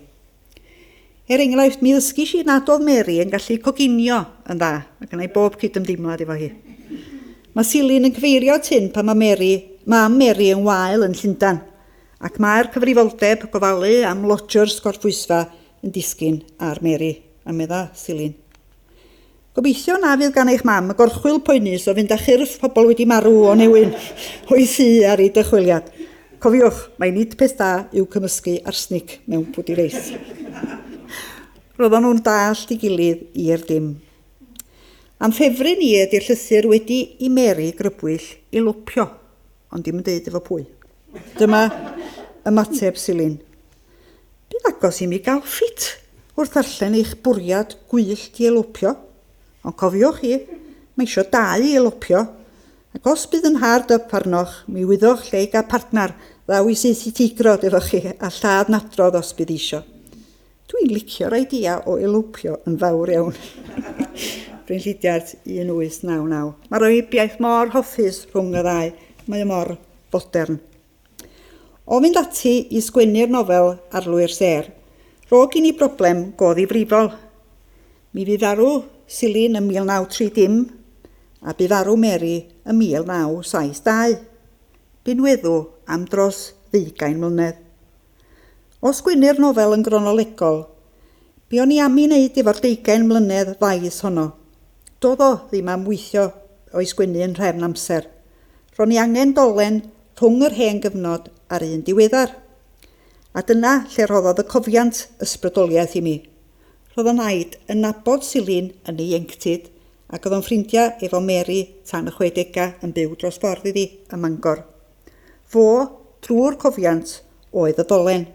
A: Er enghraifft, mi ddysgis i nad oedd Mary yn gallu coginio yn dda, ac yna i bob cydymdeimlad efo hi. Mae Silyn yn cyfeirio at hyn pan mae Mary, mam Mary yn wael yn Llundain, ac mae'r cyfrifoldeb gofalu am lodgers gorffwysfa yn disgyn ar Mary, a medda Silyn. Gobeithio na fydd gan eich mam y gorchwyl poenus o fynd â chyrff pobl wedi marw o newyn o'i thŷ ar ei dychweliad. Cofiwch, mai nid peth da yw cymysgu arsnic mewn pwdi reis. Roedden nhw'n dallt ei gilydd i'r dim. Am ffefryn i ydy'r llythyr wedi i Mary grybwyll i lopio, ond dim yn deud efo pwy. Dyma ymateb Silyn. Bu'n agos i mi gael ffit wrth ddarllen eich bwriad gwyllt i elopio. Ond cofiwch chi, mae isio dau i elopio, ac os bydd yn hard up arnoch, mi wyddoch lle i gael partner ddaw i saethu teigrod efo chi a lladd nadrodd os bydd isio. Dwi'n licio'r idea o elopio yn fawr iawn. Bryn Llidiart 1899. Mae'r ohebiaeth mor hoffus rhwng y ddau. Mae o mor fodern. O fynd ati i sgwennu'r nofel Arlwy'r Sêr, ro gin i broblem go ddifrifol. Mi fu farw Silyn ym 1930, a bu farw Mary ym 1972. Bu'n weddw am dros ddeugain mlynedd. O sgwennu'r nofel yn gronolegol, be o'n i am ei wneud efo'r deugain mlynedd faes honno? Do'dd o ddim am weithio o'i sgwennu yn nhrefn amser. Ro'n i angen dolen rhwng yr hen gyfnod a'r un diweddar. A dyna lle rhoddodd y cofiant ysbrydoliaeth i mi. Roedd o'n naid yn nabod Silyn yn ei ieuenctid ac oedd o'n ffrindiau efo Mary tan y chwedegau yn byw dros ffordd iddi ym Mangor. Fo, drwy'r cofiant, oedd y ddolen.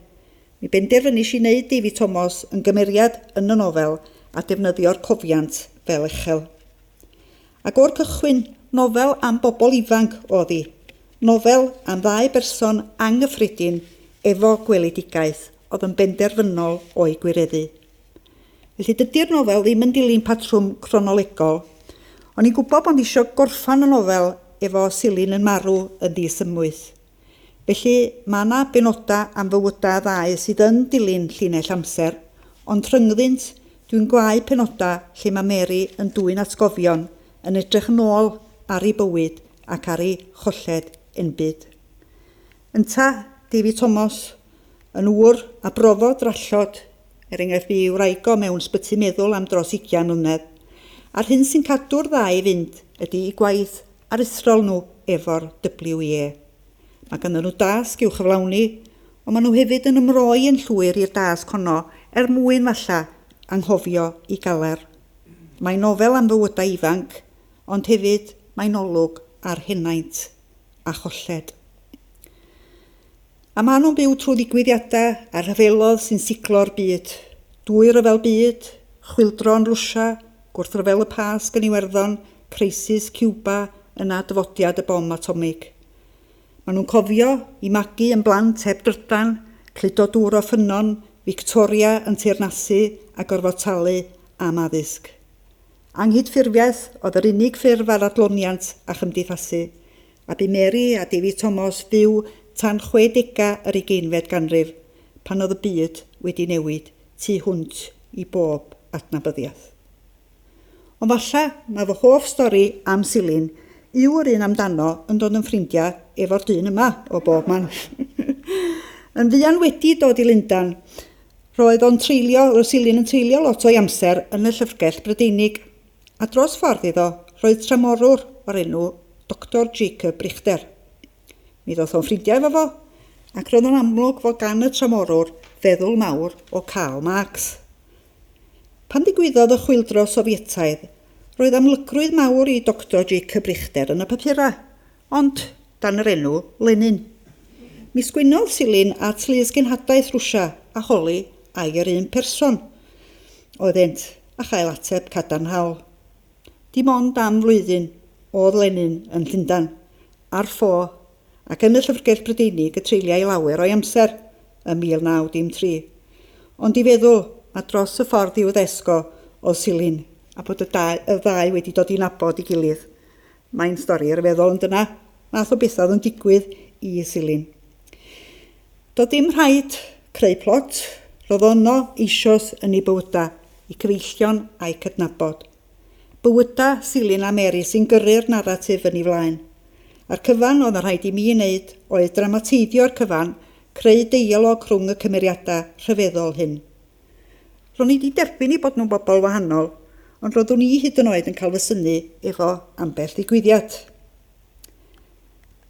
A: Mi benderfynish i wneud David Tomos yn gymeriad yn y nofel a defnyddio'r cofiant fel echel. Ac o'r cychwyn, nofel am bobl ifanc oedd hi. Nofel am ddau berson anghyffredin efo gweledigaeth oedd yn benderfynol o'i gwireddu. Felly dydy'r nofel ddim yn dilyn patrwm cronolegol. O'n i'n gwybod bod isio gorffan y nofel efo Silyn yn marw yn ddi-symwyth. Felly mae yna benodau am fywydau y ddau sydd yn dilyn llinell amser, ond rhyngddynt dwi'n gwau penodau lle mae Mary yn dwyn atgofion, yn edrych yn ôl ar ei bywyd ac ar ei cholled enbyd. Ynta, David Tomos, yn ŵr a brofodd drallod, er enghraifft bu ei wraig o mewn sbyty meddwl am dros ugian mlynedd, a'r hyn sy'n cadw'r ddau i fynd ydy eu gwaith aruthrol nhw efo'r WEA. Mae ganddyn nhw dasg i'w chyflawni, ond maen nhw hefyd yn ymroi yn llwyr i'r dasg honno er mwyn, falla, anghofio i galar. Mae'n nofel am fywydau ifanc, ond hefyd mae'n olwg ar henaint a cholled. A maen nhw'n byw trwy ddigwyddiadau a rhyfelodd sy'n siglo'r byd. Dwy ryfel byd, chwyldro yn Rwsia, gwrthryfel y Pasg yn Iwerddon, creisis Ciwba, yna dyfodiad y bom atomig. Maen nhw'n cofio i magu yn blant heb drydan, cludo dŵr o ffynnon, Victoria yn teyrnasu a gorfod talu am addysg. Anghydffurfiaeth oedd yr unig ffurf ar adloniant a chymdeithasu, A bu Mary a David Tomos fyw tan chwedegau yr ugeinfed ganrif, pan oedd y byd wedi newid tu hwnt i bob adnabyddiaeth. Ond falla ma fy hoff stori am Silyn yw yr un amdano yn dod yn ffrindiau efo'r dyn yma o bob man. Yn fuan wedi dod i Lundan, roedd o'n treulio, roedd Silyn yn treulio lot o'i amser yn y llyfrgell Brydeinig. A dros ffordd iddo, roedd tramorwr o'r enw Doctor Jacob Richter. Mi ddoth o'n ffrindiau efo fo, ac roedd o'n amlwg fod gan y tramorwr feddwl mawr o Karl Marx. Pan ddigwyddodd y chwyldro Sofietaidd, roedd amlygrwydd mawr i Doctor Jacob Richter yn y papurau, ond dan yr enw Lenin. Mi sgwennodd Silyn at Lys Genhadaeth Rwsia a holi ai yr un person oeddent, a chael ateb cadarnhaol. Dim ond am flwyddyn oedd Lenin yn Llundain, ar ffo, ac yn y Llyfrgell Brydeinig y treuliai lawer o'i amser ym 1913. Ond i feddwl, ma dros y ffordd i'w ddesg o oedd Silyn, a bod y dau, y ddau wedi dod i nabod i gilydd. Mae'n stori ryfeddol ond dyna math o bethau oedd yn digwydd i Silyn. Doedd dim rhaid creu plot, roedd ono eisoes yn ei bywydau, eu cyfeillion a'u cydnabod. Bywydau Silyn a Mary sy'n gyrru'r naratif yn ei flaen. A'r cyfan oedd yn rhaid i mi wneud oedd dramateiddio'r cyfan, creu deialog rhwng y cymeriadau rhyfeddol hyn. Ro'n i 'di derbyn eu bod nhw'n bobl wahanol, ond roeddwn i hyd yn oed yn cael fy synnu efo ambell ddigwyddiad.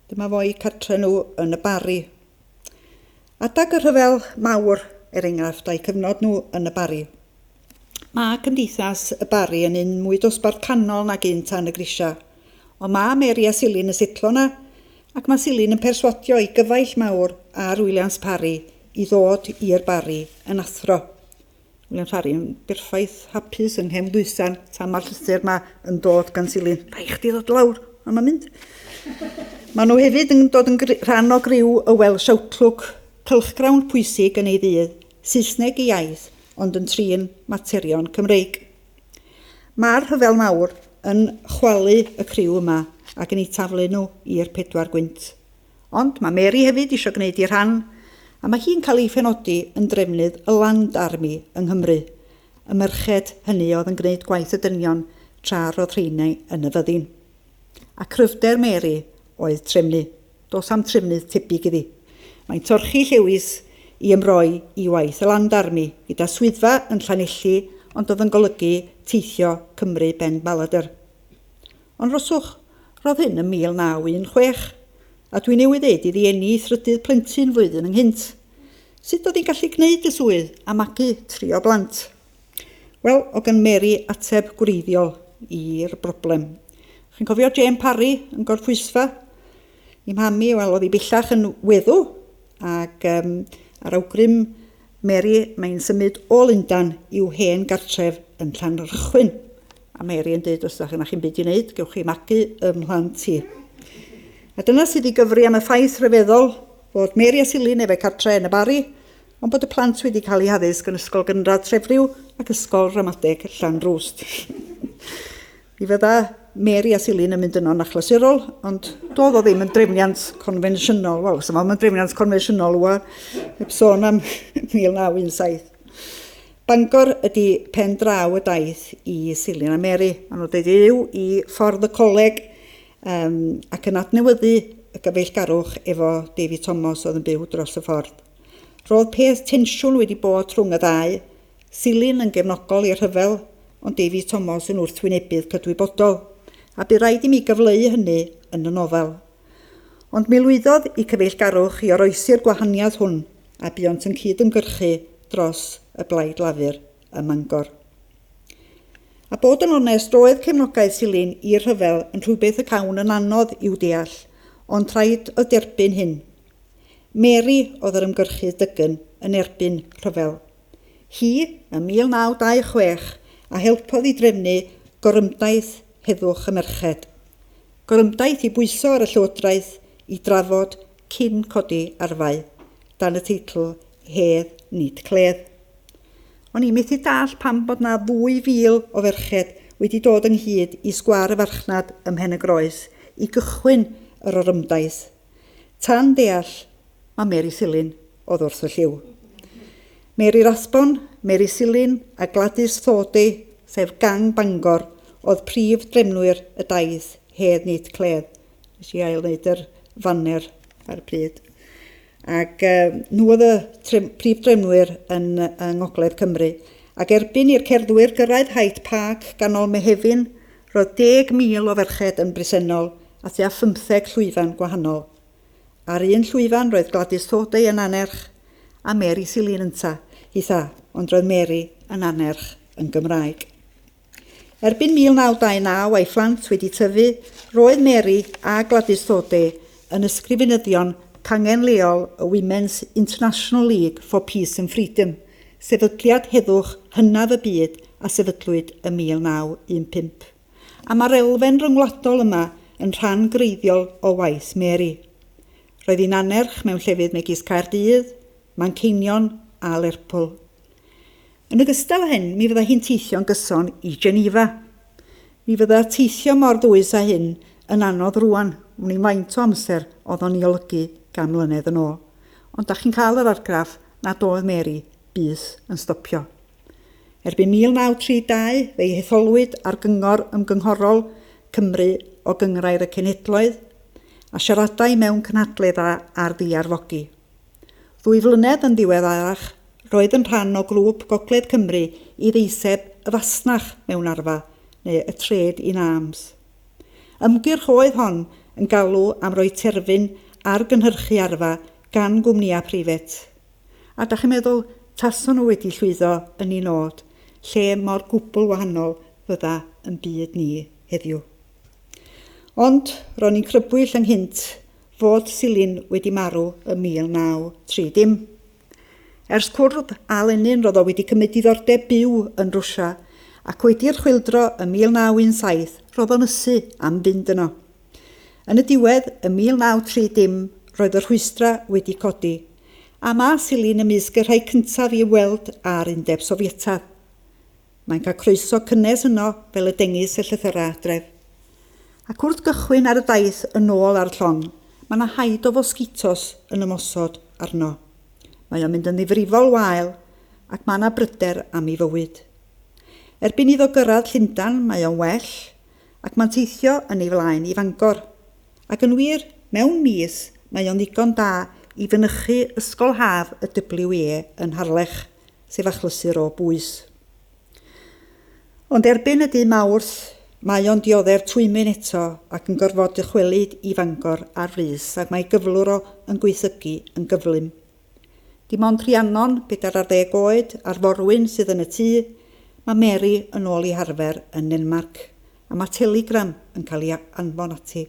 A: Dyma fo'u cartre nhw yn y Barri. Adag y Rhyfel Mawr, er enghraifft, a'u cyfnod nhw yn y Barri. Mae cymdeithas y Barri yn un mwy dosbarth canol nag un tan y grisiau. Ond mae Mary a Silyn yn setlo 'na, ac mae Silyn yn perswadio ei gyfaill mawr ar Williams Parry i ddod i'r Barri yn athro. Williams Parry yn berffaith hapus yng nghefn Ddwysan tan mae'r llythyr 'ma yn dod gan Silyn. Rhaid chdi ddod lawr, a mae'n mynd. Maen nhw hefyd yn dod yn rhan o griw y Welsh Outlook, cylchgrawn pwysig yn ei ddydd, Saesneg ei iaith, ond yn trin materion Cymreig. Mae'r Rhyfel Mawr yn chwalu y criw yma ac yn eu taflu nhw i'r pedwar gwynt. Ond mae Mary hefyd eisiau gwneud ei rhan, a mae hi'n cael ei phenodi yn drefnydd y Land Army yng Nghymru, y merched hynny oedd yn gwneud gwaith y dynion tra roedd rheiny yn y fyddin. A cryfder Mary oedd trefnu. Does am trefnydd tebyg iddi. Mae'n torchi llewys i ymroi i waith y Land Army, gyda swyddfa yn Llanelli ond oedd yn golygu teithio Cymru ben baladr. Ond roswch, roedd hyn ym 1916, a dwi newydd ddeud iddi eni ei thrydydd plentyn flwyddyn ynghynt. Sut oedd hi'n gallu gwneud y swydd a magu tri o blant? Wel, o gan Mary ateb gwreiddiol i'r broblem. Chi'n cofio Jane Parry yn gorffwysfa? I mham i, wel, oedd hi bellach yn weddw, ac um, ar awgrym Mary, mae'n symud o Lundan i'w hen gartref yn Llanrchwyn. A Mary yn dweud, os ydych chi'n byd i wneud, gewch chi magu ym mhlant i. A dyna sydd i gyfri am y ffaith rhyfeddol fod Mary a Silyn efo'i cartre yn y Barri, ond bod y plant wedi cael eu haddysg yn Ysgol Gynradd Trefriw ac Ysgol Ramadeg Llanrwst. Mi fydda Mary a Silyn yn mynd yno'n achlysurol, ond doedd o ddim yn drefniant confensiynol. Wel, os yma yn drefniant confensiynol ŵan, heb sôn am 1917. Bangor ydy pen draw y daith i Silyn a Mary. Maen nhw'n dweud yw i ffordd y coleg um, ac yn adnewyddu y gyfeillgarwch efo David Thomas oedd yn byw dros y ffordd. Roedd peth tensiwn wedi bod rhwng y ddau, Silyn yn gefnogol i'r rhyfel, ond Davies Tomos yn wrthwynebydd cydwybodol, a bu raid i mi gyfleu hynny yn y nofel. Ond mi lwyddodd i cyfeillgarwch i oroesi'r gwahaniaeth hwn, a buont yn cyd-ymgyrchu dros y Blaid Lafur ym Mangor. A bod yn onest, roedd cefnogaeth Silyn i'r rhyfel yn rhywbeth y cawn yn anodd i'w deall, ond rhaid oedd derbyn hyn. Mary oedd yr ymgyrchydd dygn yn erbyn rhyfel. Hi, ym 1926, a helpodd i drefnu Gorymdaith Heddwch y Merched. Gorymdaith i bwyso ar y llywodraeth i drafod cyn codi arfau, dan y teitl Hedd Nid Cledd. O'n i methu dallt pam bod 'na ddwy fil o ferched wedi dod ynghyd i sgwâr y farchnad ym Mhen-y-groes i gychwyn yr orymdaith. Tan deall, ma Mary Silyn oedd wrth y llyw. Mary Rathbone, Mary Silyn a Gladys Thode, sef gang Bangor, oedd prif drefnwyr y daith Hedd Nid Cledd. Nes i ail wneud yr faner ar y pryd. Ac uh, nhw oedd y tre prif drefnwyr yn, yng Ngogledd Cymru. Ac erbyn i'r cerddwyr gyrraedd Hyde Park ganol Mehefin, Roedd 10,000 o ferched yn bresennol a thua phymtheg llwyfan gwahanol. Ar un llwyfan roedd Gladys Thoday yn annerch a Mary Silyn ynta, hitha, ond roedd Mary yn annerch yn Gymraeg. Erbyn 1929 a'i phlant wedi tyfu, roedd Mary a Gladys Thode yn ysgrifenyddion cangen leol y Women's International League for Peace and Freedom, sefydliad heddwch hynaf y byd a sefydlwyd ym 1915. A mae'r elfen ryngwladol yma yn rhan greiddiol o waith Mary. Roedd hi'n annerch mewn llefydd megis Caerdydd, Manceinion a Lerpwl. Yn ogystal â hyn, mi fydda hi'n teithio'n gyson i Geneva. Mi fydda teithio mor ddwys â hyn yn anodd rŵan, wn i'm faint o amser oedd o'n ei olygu gan mlynedd yn ôl. Ond dach chi'n cael yr argraff nad oedd Mary byth yn stopio. Erbyn 1932, fe'i hetholwyd ar Gyngor Ymgynghorol Cymru o Gynghrair y Cenhedloedd, a siaradai mewn cynhadledd ar ddiarfogi. Ddwy flynedd yn ddiweddarach, roedd yn rhan o grŵp Gogledd Cymru i ddeiseb y fasnach mewn arfa, neu y Trade in Arms. Ymgyrch oedd hon yn galw am roi terfyn ar gynhyrchu arfa gan gwmnïau preifet. A dach chi'n meddwl, tason nhw wedi llwyddo yn eu nod, lle mor gwbl wahanol fydda yn byd ni heddiw. Ond, ro'n i'n crybwyll ynghynt fod Silyn wedi marw ym 1930. Ers cwrdd â Lenin roedd o wedi cymryd diddordeb byw yn Rwsia ac wedi'r chwyldro ym 1917 roedd o'n ysu am fynd yno. Yn y diwedd, ym 1930, roedd y rhwystrau wedi codi, a ma Silyn ymysg y rhai cyntaf i ymweld â'r Undeb Sofietaidd. Mae'n cael croeso cynnes yno fel y dengys y llythyrau adref. Ac wrth gychwyn ar y daith yn ôl ar y llong, mae 'na haid o fosgitos yn ymosod arno. Mae o'n mynd yn ddifrifol wael ac mae 'na bryder am ei fywyd. Erbyn iddo gyrraedd Llundain mae o'n well ac mae'n teithio yn ei flaen i Fangor. Ac yn wir, mewn mis mae o'n ddigon da i fynychu Ysgol Haf y WE yn Harlech. sef achlysur o bwys. Ond erbyn y dydd Mawrth, mae o'n dioddef twymyn eto ac yn gorfod dychwelyd i Fangor ar frys ac mae gyflwr o yn gwaethygu yn gyflym. Dim ond Rhiannon, pedair ar ddeg oed, a'r forwyn sydd yn y tŷ, mae Mary yn ôl i harfer yn Nenmarc, a mae telegram yn cael ei anfon ati.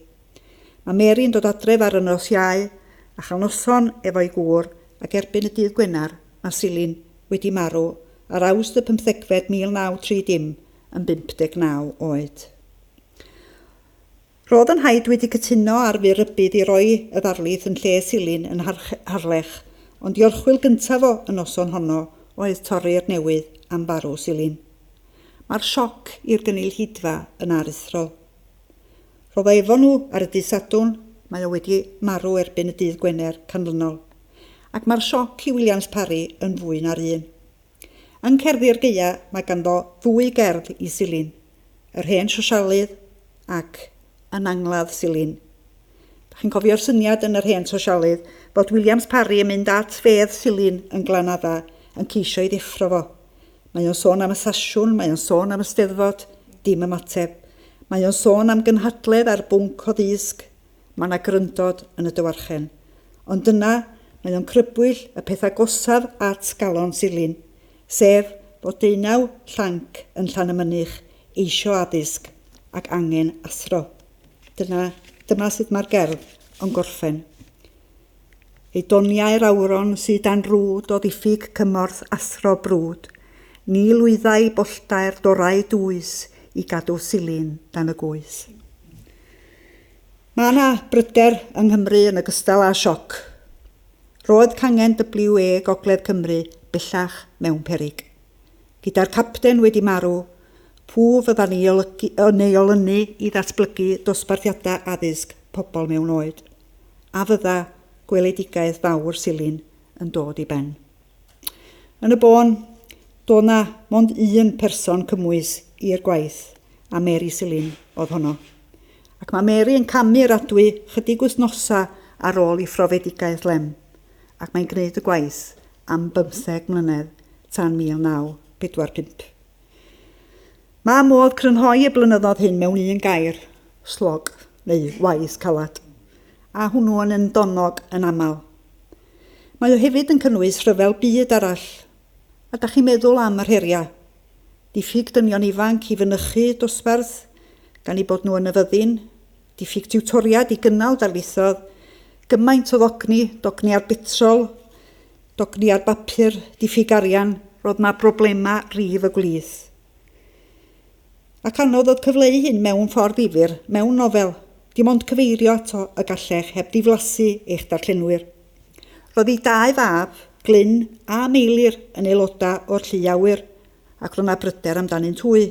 A: Mae Mary yn dod adref ar y nos Iau a chael noson efo'i gŵr ac erbyn y dydd Gwener mae Silyn wedi marw ar Awst y pymthegfed 1930 yn 59 oed. Roedd yn nhaid wedi cytuno ar fyr rybudd i roi y ddarlith yn lle Silyn yn Harlech, ond i orchwyl gyntaf o y noson honno oedd torri'r newydd am farw Silyn. Mae'r sioc i'r gynulleidfa yn aruthrol. Roedd o efo nhw ar y dydd Sadwrn, mae o wedi marw erbyn y dydd Gwener canlynol. Ac mae'r sioc i Williams Parry yn fwy na'r un. Yng Ngherddi'r Gaea mae ganddo ddwy gerdd i Silyn, Yr Hen Sosialydd ac Yn Angladd Silyn. Dach chi'n cofio'r syniad yn Yr Hen Sosialydd fod Williams Parry yn mynd at fedd Silyn yn Glanadda yn ceisio ei ddeffro fo. Mae o'n sôn am y sasiwn, mae o'n sôn am y Steddfod, dim ymateb. Mae o'n sôn am gynhadledd ar bwnc o ddysg, mae 'na gryndod yn y dywarchen. Ond yna, mae o'n crybwyll y peth agosaf at galon Silyn, sef bod deunaw llanc yn Llanymynych eisio addysg ac angen athro. Dyna, dyma sut mae'r gerdd yn gorffen. Ei doniau'r awron sy dan rwd o ddiffyg cymorth athro brwd, ni lwyddai bolltau'r dorau dwys i gadw Silyn dan y gŵys. Mae yna bryder yng Nghymru yn ogystal â sioc. Roedd cangen WE Gogledd Cymru bellach mewn peryg. Gyda'r capten wedi marw, pw fydda'n ei olygu, yn ei olynu i ddatblygu dosbarthiadau addysg pobl mewn oed? A fydda gweledigaeth fawr Silyn yn dod i ben? Yn y bôn, doedd 'na mond un person cymwys i'r gwaith, a Mary Silyn oedd honno. Ac mae Mary yn camu i'r adwy chydig wythnosau ar ôl ei phrofedigaeth lem, ac mae'n gwneud y gwaith am bymtheg mlynedd tan 1945. Mae modd crynhoi y blynyddoedd hyn mewn un gair, slog, neu waith caled, a hwnnw yn undonog yn aml. Mae o hefyd yn cynnwys rhyfel byd arall. A dach chi'n meddwl am yr heriau. Diffyg dynion ifanc i fynychu dosbarth gan eu bod nhw yn y fyddin, diffyg tiwtoriad i gynnal darlithoedd, gymaint o ddogni, dogni ar betrol, dogni ar bapur, diffyg arian, roedd 'na broblemau rif y gwlith. Ac anodd oedd cyfleu hyn mewn ffordd ddifyr, mewn nofel, dim ond cyfeirio ato y gallech heb ddiflasu eich darllenwyr. Roedd ei dau fab, Glyn a Meilir, yn aelodau o'r llu awyr, ac roedd 'na bryder amdanynt hwy.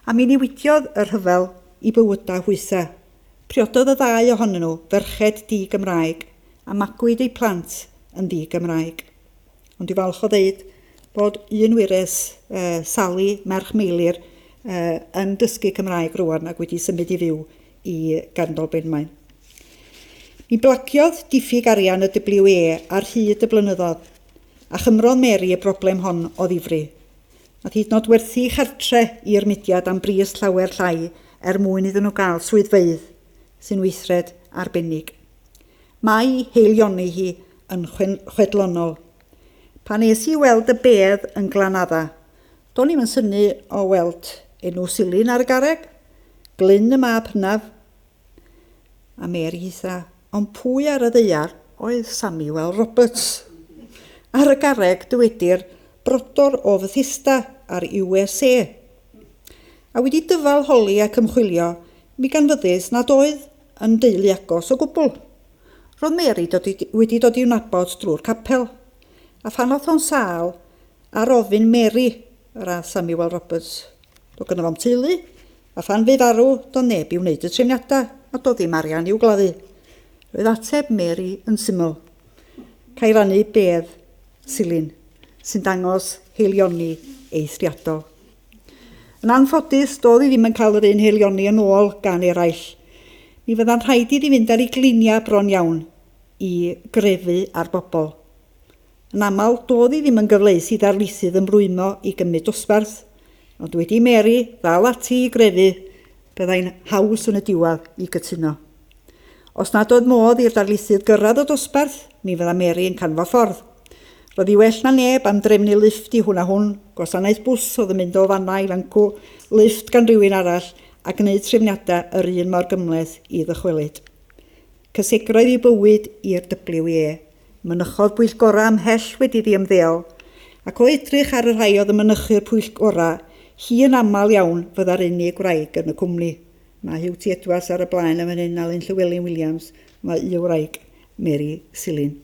A: A mi newidiodd y rhyfel i bywydau hwythau. Priododd y ddau ohonyn nhw ferched di-Gymraeg, a magwyd eu plant yn ddi-Gymraeg. Ond dwi'n falch o ddeud bod un wyres, uh, Sally, merch Meilir, uh, yn dysgu Cymraeg rwan ac wedi symud i fyw i Gandol Benmaen. Mi blagiodd diffyg arian y WA ar hyd y blynyddoedd, a chymrodd Mary y broblem hon o ddifri. Nath hyd nod werthu chartre i'r mudiad am bris llawer llai er mwyn iddyn nhw gael swyddfeydd sy'n weithred arbennig. Mae haelioni hi yn chwedlonol. Pan es i weld y bedd yn Glanadda, do'n i'm yn synnu o weld enw Silyn ar y garreg, Glyn y mab hynaf, a Mary hitha, ond pwy ar y ddaear oedd Samuel Roberts? Ar y garreg dywedir brodor o Fethesda ar USA. A wedi dyfal holi ac ymchwilio, mi ganfyddis nad oedd yn deulu agos o gwbl. Roedd Mary dod i, wedi dod i'w nabod drwy'r capel, a phan oedd o'n sâl, ar ofyn Mary, yr ath Samuel Roberts. Doedd gynno fo'm teulu, a phan fu farw, doedd neb i wneud y trefniadau, a doedd ddim arian i'w gladdu. Roedd ateb Mary yn syml. Ca'i rannu bedd Silyn, sy'n dangos haelioni eithriadol. Yn anffodus, doedd hi ddim yn cael yr un haelioni yn ôl gan eraill. Mi fydda'n rhaid iddi fynd ar ei gliniau bron iawn i grefu ar bobl. Yn aml, doedd hi ddim yn gyfleus i ddarlithydd ymrwymo i gymryd dosbarth, ond wedi i Mary ddal ati i grefu, byddai'n haws yn y diwedd i gytuno. Os nad oedd modd i'r darlithydd gyrraedd y dosbarth, mi fydda Mary yn canfod ffordd. Roedd hi well na neb am drefnu lifft i hwn a hwn, gwasanaeth bws oedd yn mynd o fan'na i fancw, lifft gan rywun arall, a gwneud trefniadau yr un mor gymhleth i ddychwelyd. Cysegroedd ei bywyd i'r WA. Mynychodd bwyllgorau ymhell wedi iddi ymddeol, ac o edrych ar y rhai oedd yn mynychu'r pwyllgorau, hi yn aml iawn fydda'r unig wraig yn y cwmni. Mae Huw T Edwards ar y blaen yn fan hyn, Alun Llywelyn Williams, mae un wraig, Mary Silyn.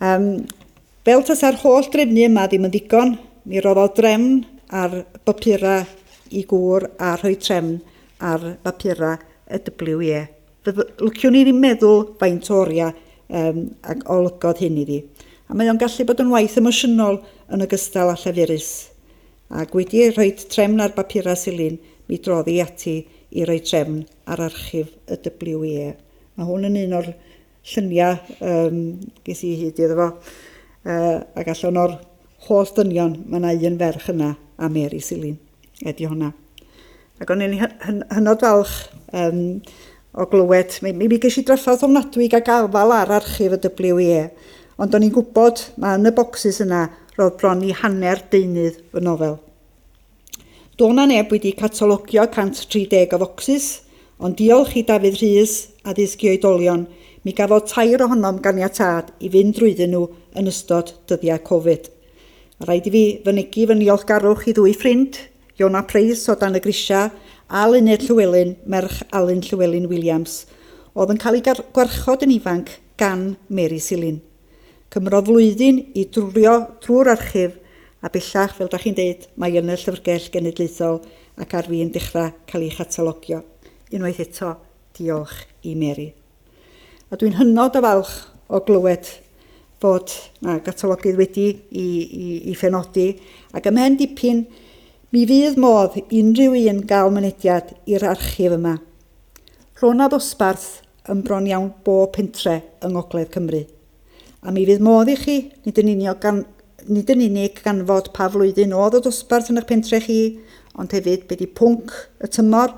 A: Um, fel tasa'r holl drefnu yma ddim yn ddigon, mi roddodd drefn ar bapurau i gŵr a rhoi trefn ar bapurau y WE. Lwciwn i ddim meddwl faint o oriau um, ac olygodd hyn iddi. A mae o'n gallu bod yn waith emosiynol yn ogystal â llafurus. Ac wedi rhoi trefn ar bapurau Silyn, mi drodd hi ati i roi trefn ar archif y WE. Mae hwn yn un o'r lluniau um, ges i hyd iddo fo. Ac allan o'r holl ddynion, mae yna un ferch yna, a Mary Silyn. Ydy hwnna. Ac o'n i'n hynod falch um, o glywed. Mi, mi, mi ges i drafferth ofnadwy i gael gafael ar archif y WE, ond o'n i'n gwybod, mae yn y bocsys yna, roedd bron i hanner deunydd fy nofel. Do 'na neb wedi catalogio 130 o focsys, ond diolch i Dafydd Rhys, Addysg i Oedolion, mi gafodd tair ohonom ganiatâd i fynd drwyddyn nhw yn ystod dyddiau Covid. A rhaid i fi fynegi fy niolchgarwch i ddwy ffrind, Iona Preis o Dan y Grisiau a Luned Llewelyn, merch Alun Llewelyn Williams, oedd yn cael ei gwarchod yn ifanc gan Mary Silyn. Cymrodd flwyddyn i drwrio drwy'r archif a bellach, fel da chi'n deud, mae yn y Llyfrgell Genedlaethol ac ar fin dechrau cael ei chatalogio. Unwaith eto, diolch i Mary. A dwi'n hynod o falch o glywed fod na gatalogydd wedi i, i, i phenodi ac ymhen dipyn mi fydd modd unrhyw un gael mynediad i'r archif yma. Rho 'na ddosbarth yn bron iawn bob pentre yng Ngogledd Cymru. A mi fydd modd i chi, nid yn uniog gan, nid yn unig ganfod pa flwyddyn oedd y dosbarth yn eich pentre chi, ond hefyd be di pwnc y tymor,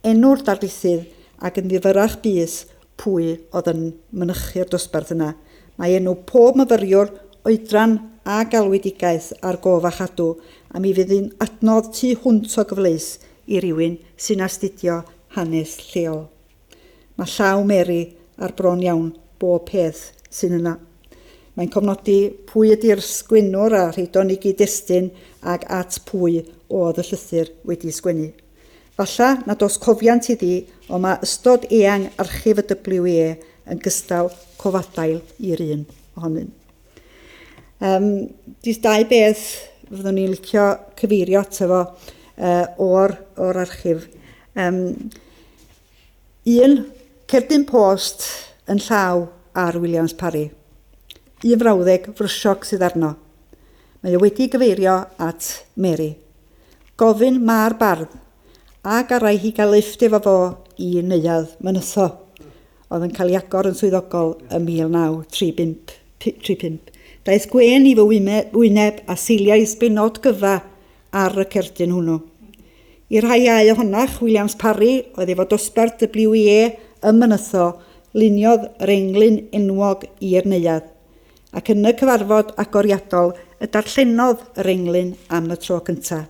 A: enw'r darlithydd ac yn ddifyrrach bys pwy oedd yn mynychu'r dosbarth yna. Mae enw pob myfyriwr, oedran a galwedigaeth ar gof a chadw, a mi fydd hi'n adnodd tu hwnt o gyfleus i rywun sy'n astudio hanes lleol. Mae llaw Mary ar bron iawn bob peth sy'n yna. Mae'n cofnodi pwy ydy'r sgwennwr a rheidon i gyd-destun ag at pwy oedd y llythyr wedi sgwennu. Falla nad oes cofiant iddi, ond mae ystod eang archif y WE yn gystal cofadail i'r un ohonyn. Um, Dys dau beth fyddwn ni'n licio cyfeirio ato fo o'r, or archif. Um, un, cerdyn post yn llaw ar Williams Parry. Un frawddeg frysiog sydd arno. Mae o wedi gyfeirio at Mary. Gofyn mae'r bardd, a garai hi gael lifft efo fo i Neuadd Mynytho, oedd yn cael ei agor yn swyddogol ym 1935. 35. Daeth gwên i fy wyneb a seiliais bennod gyfa ar y cerdyn hwnnw. I'r rhai iau ohonach, Williams Parry oedd efo dosbarth WE ym Mynytho, luniodd yr englyn enwog i'r neuadd, ac yn y cyfarfod agoriadol y darllenodd yr englyn am y tro cyntaf.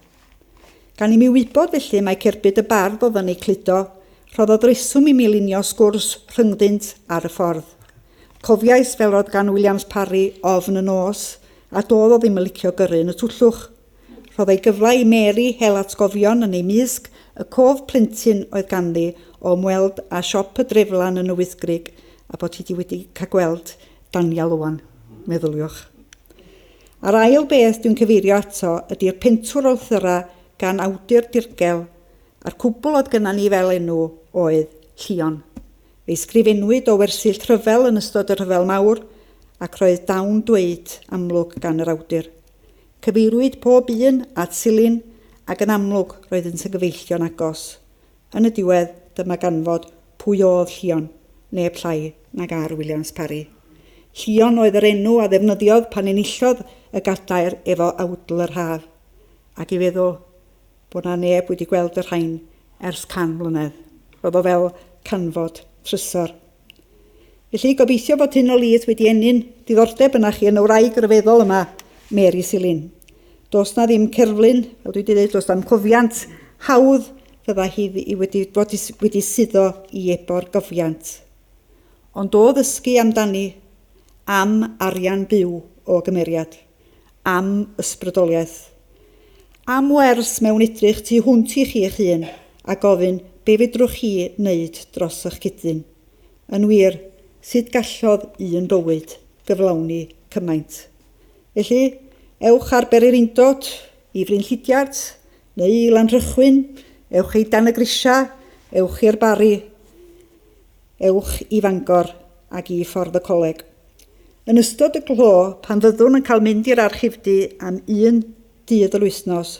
A: Gan i mi wybod felly mai cerbyd y bardd oedd yn eu cludo, rhoddodd reswm i mi lunio sgwrs rhyngddynt ar y ffordd. Cofiais fel roedd gan Williams Parry ofn y nos, a doedd o ddim yn licio gyrru yn y twllwch. Rhoddai gyfle i Mary hel atgofion yn ei mysg, y cof plentyn oedd ganddi o ymweld â siop y dreflan yn y Wyddgrug a bod hi 'di wedi cael gweld Daniel Owen, meddyliwch. A'r ail beth dwi'n cyfeirio ato ydi'r pentwr o lythyrau gan awdur dirgel, a'r cwbl oedd gynna ni fel enw oedd Llion. Fe'i sgrifennwyd o wersyll rhyfel yn ystod y Rhyfel Mawr ac roedd dawn dweud amlwg gan yr awdur. Cyfeiriwyd pob un at Silyn, ac yn amlwg roeddynt yn gyfeillion agos. Yn y diwedd, dyma ganfod pwy oedd Llion, neb llai nag R. Williams Parry. Llion oedd yr enw a ddefnyddiodd pan enillodd y gadair efo Awdl yr Haf. Ac i feddwl bod 'na neb wedi gweld y rhain ers 100 mlynedd. Roedd o fel canfod trysor. Felly, gobeithio bod hyn o lith wedi ennyn diddordeb yna chi yn y wraig ryfeddol yma, Mary Silyn. Does na ddim cerflun, fel dwi wedi dweud, does na'm cofiant hawdd fydda hi wedi, wedi, wedi suddo i ebo'r gofiant. Ond o ddysgu amdani, am arian byw o gymeriad, am ysbrydoliaeth, am wers mewn edrych tu hwnt i chi eich hun a gofyn be fedrwch chi wneud dros eich cyd-ddyn. Yn wir, sut gallodd un bywyd gyflawni cymaint? Felly, ewch ar bererindod i Fryn Llidiart neu i Lanrhychwyn, ewch i Dan y Grisiau, ewch i'r Barri, ewch i Fangor ac i Ffordd y Coleg. Yn ystod y glo, pan fyddwn yn cael mynd i'r archifdy am un dydd yr wythnos,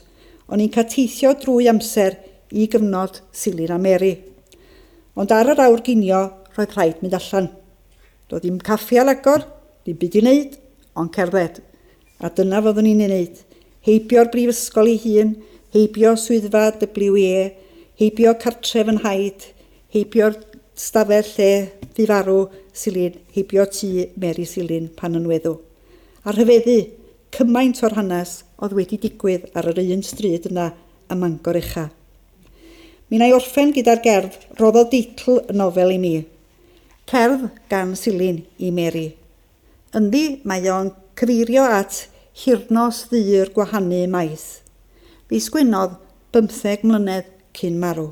A: o'n i'n cael teithio drwy amser i gyfnod Silyn a Mary. Ond ar yr awr ginio, roedd rhaid mynd allan. Doedd ddim caffi ar agor, ddim byd i wneud, ond cerdded. A dyna fyddwn i'n ei wneud. Heibio'r brifysgol ei hun, heibio swyddfa WE, heibio cartref yn nhaid, heibio'r stafell lle fu farw Silyn, heibio tŷ Mary Silyn pan yn weddw. A rhyfeddu, cymaint o'r hanes oedd wedi digwydd ar yr un stryd yna ym Mangor Ucha. Mi wna i orffen gyda'r gerdd roddodd deitl y nofel i mi. Cerdd gan Silyn i Mary. Ynddi mae o'n cyfeirio at hirnos ddu'r gwahanu maith. Fe sgwennodd bymtheg mlynedd cyn marw.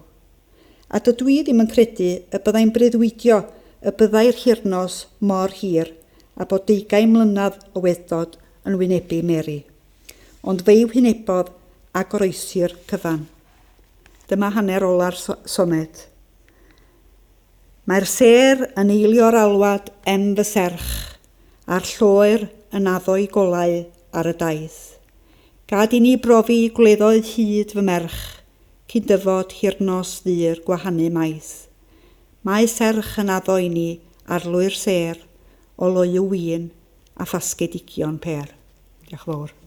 A: A dydw i ddim yn credu y byddai'n breuddwydio y byddai'r hirnos mor hir a bod deugain mlynedd o weddod yn wynebu Mary. Ond fe'i wynebodd a goroesi'r cyfan. Dyma hanner ola'r soned. Mae'r sêr yn eilio'r alwad em fy serch, a'r lloer yn addo'i golau ar y daith. Gad i ni brofi gwleddoedd hud fy merch, cyn dyfod hirnos ddu'r gwahanu maith. Mae serch yn addo i ni arlwy'r sêr o loyw win a phasgedigion pêr. Diolch yn fawr.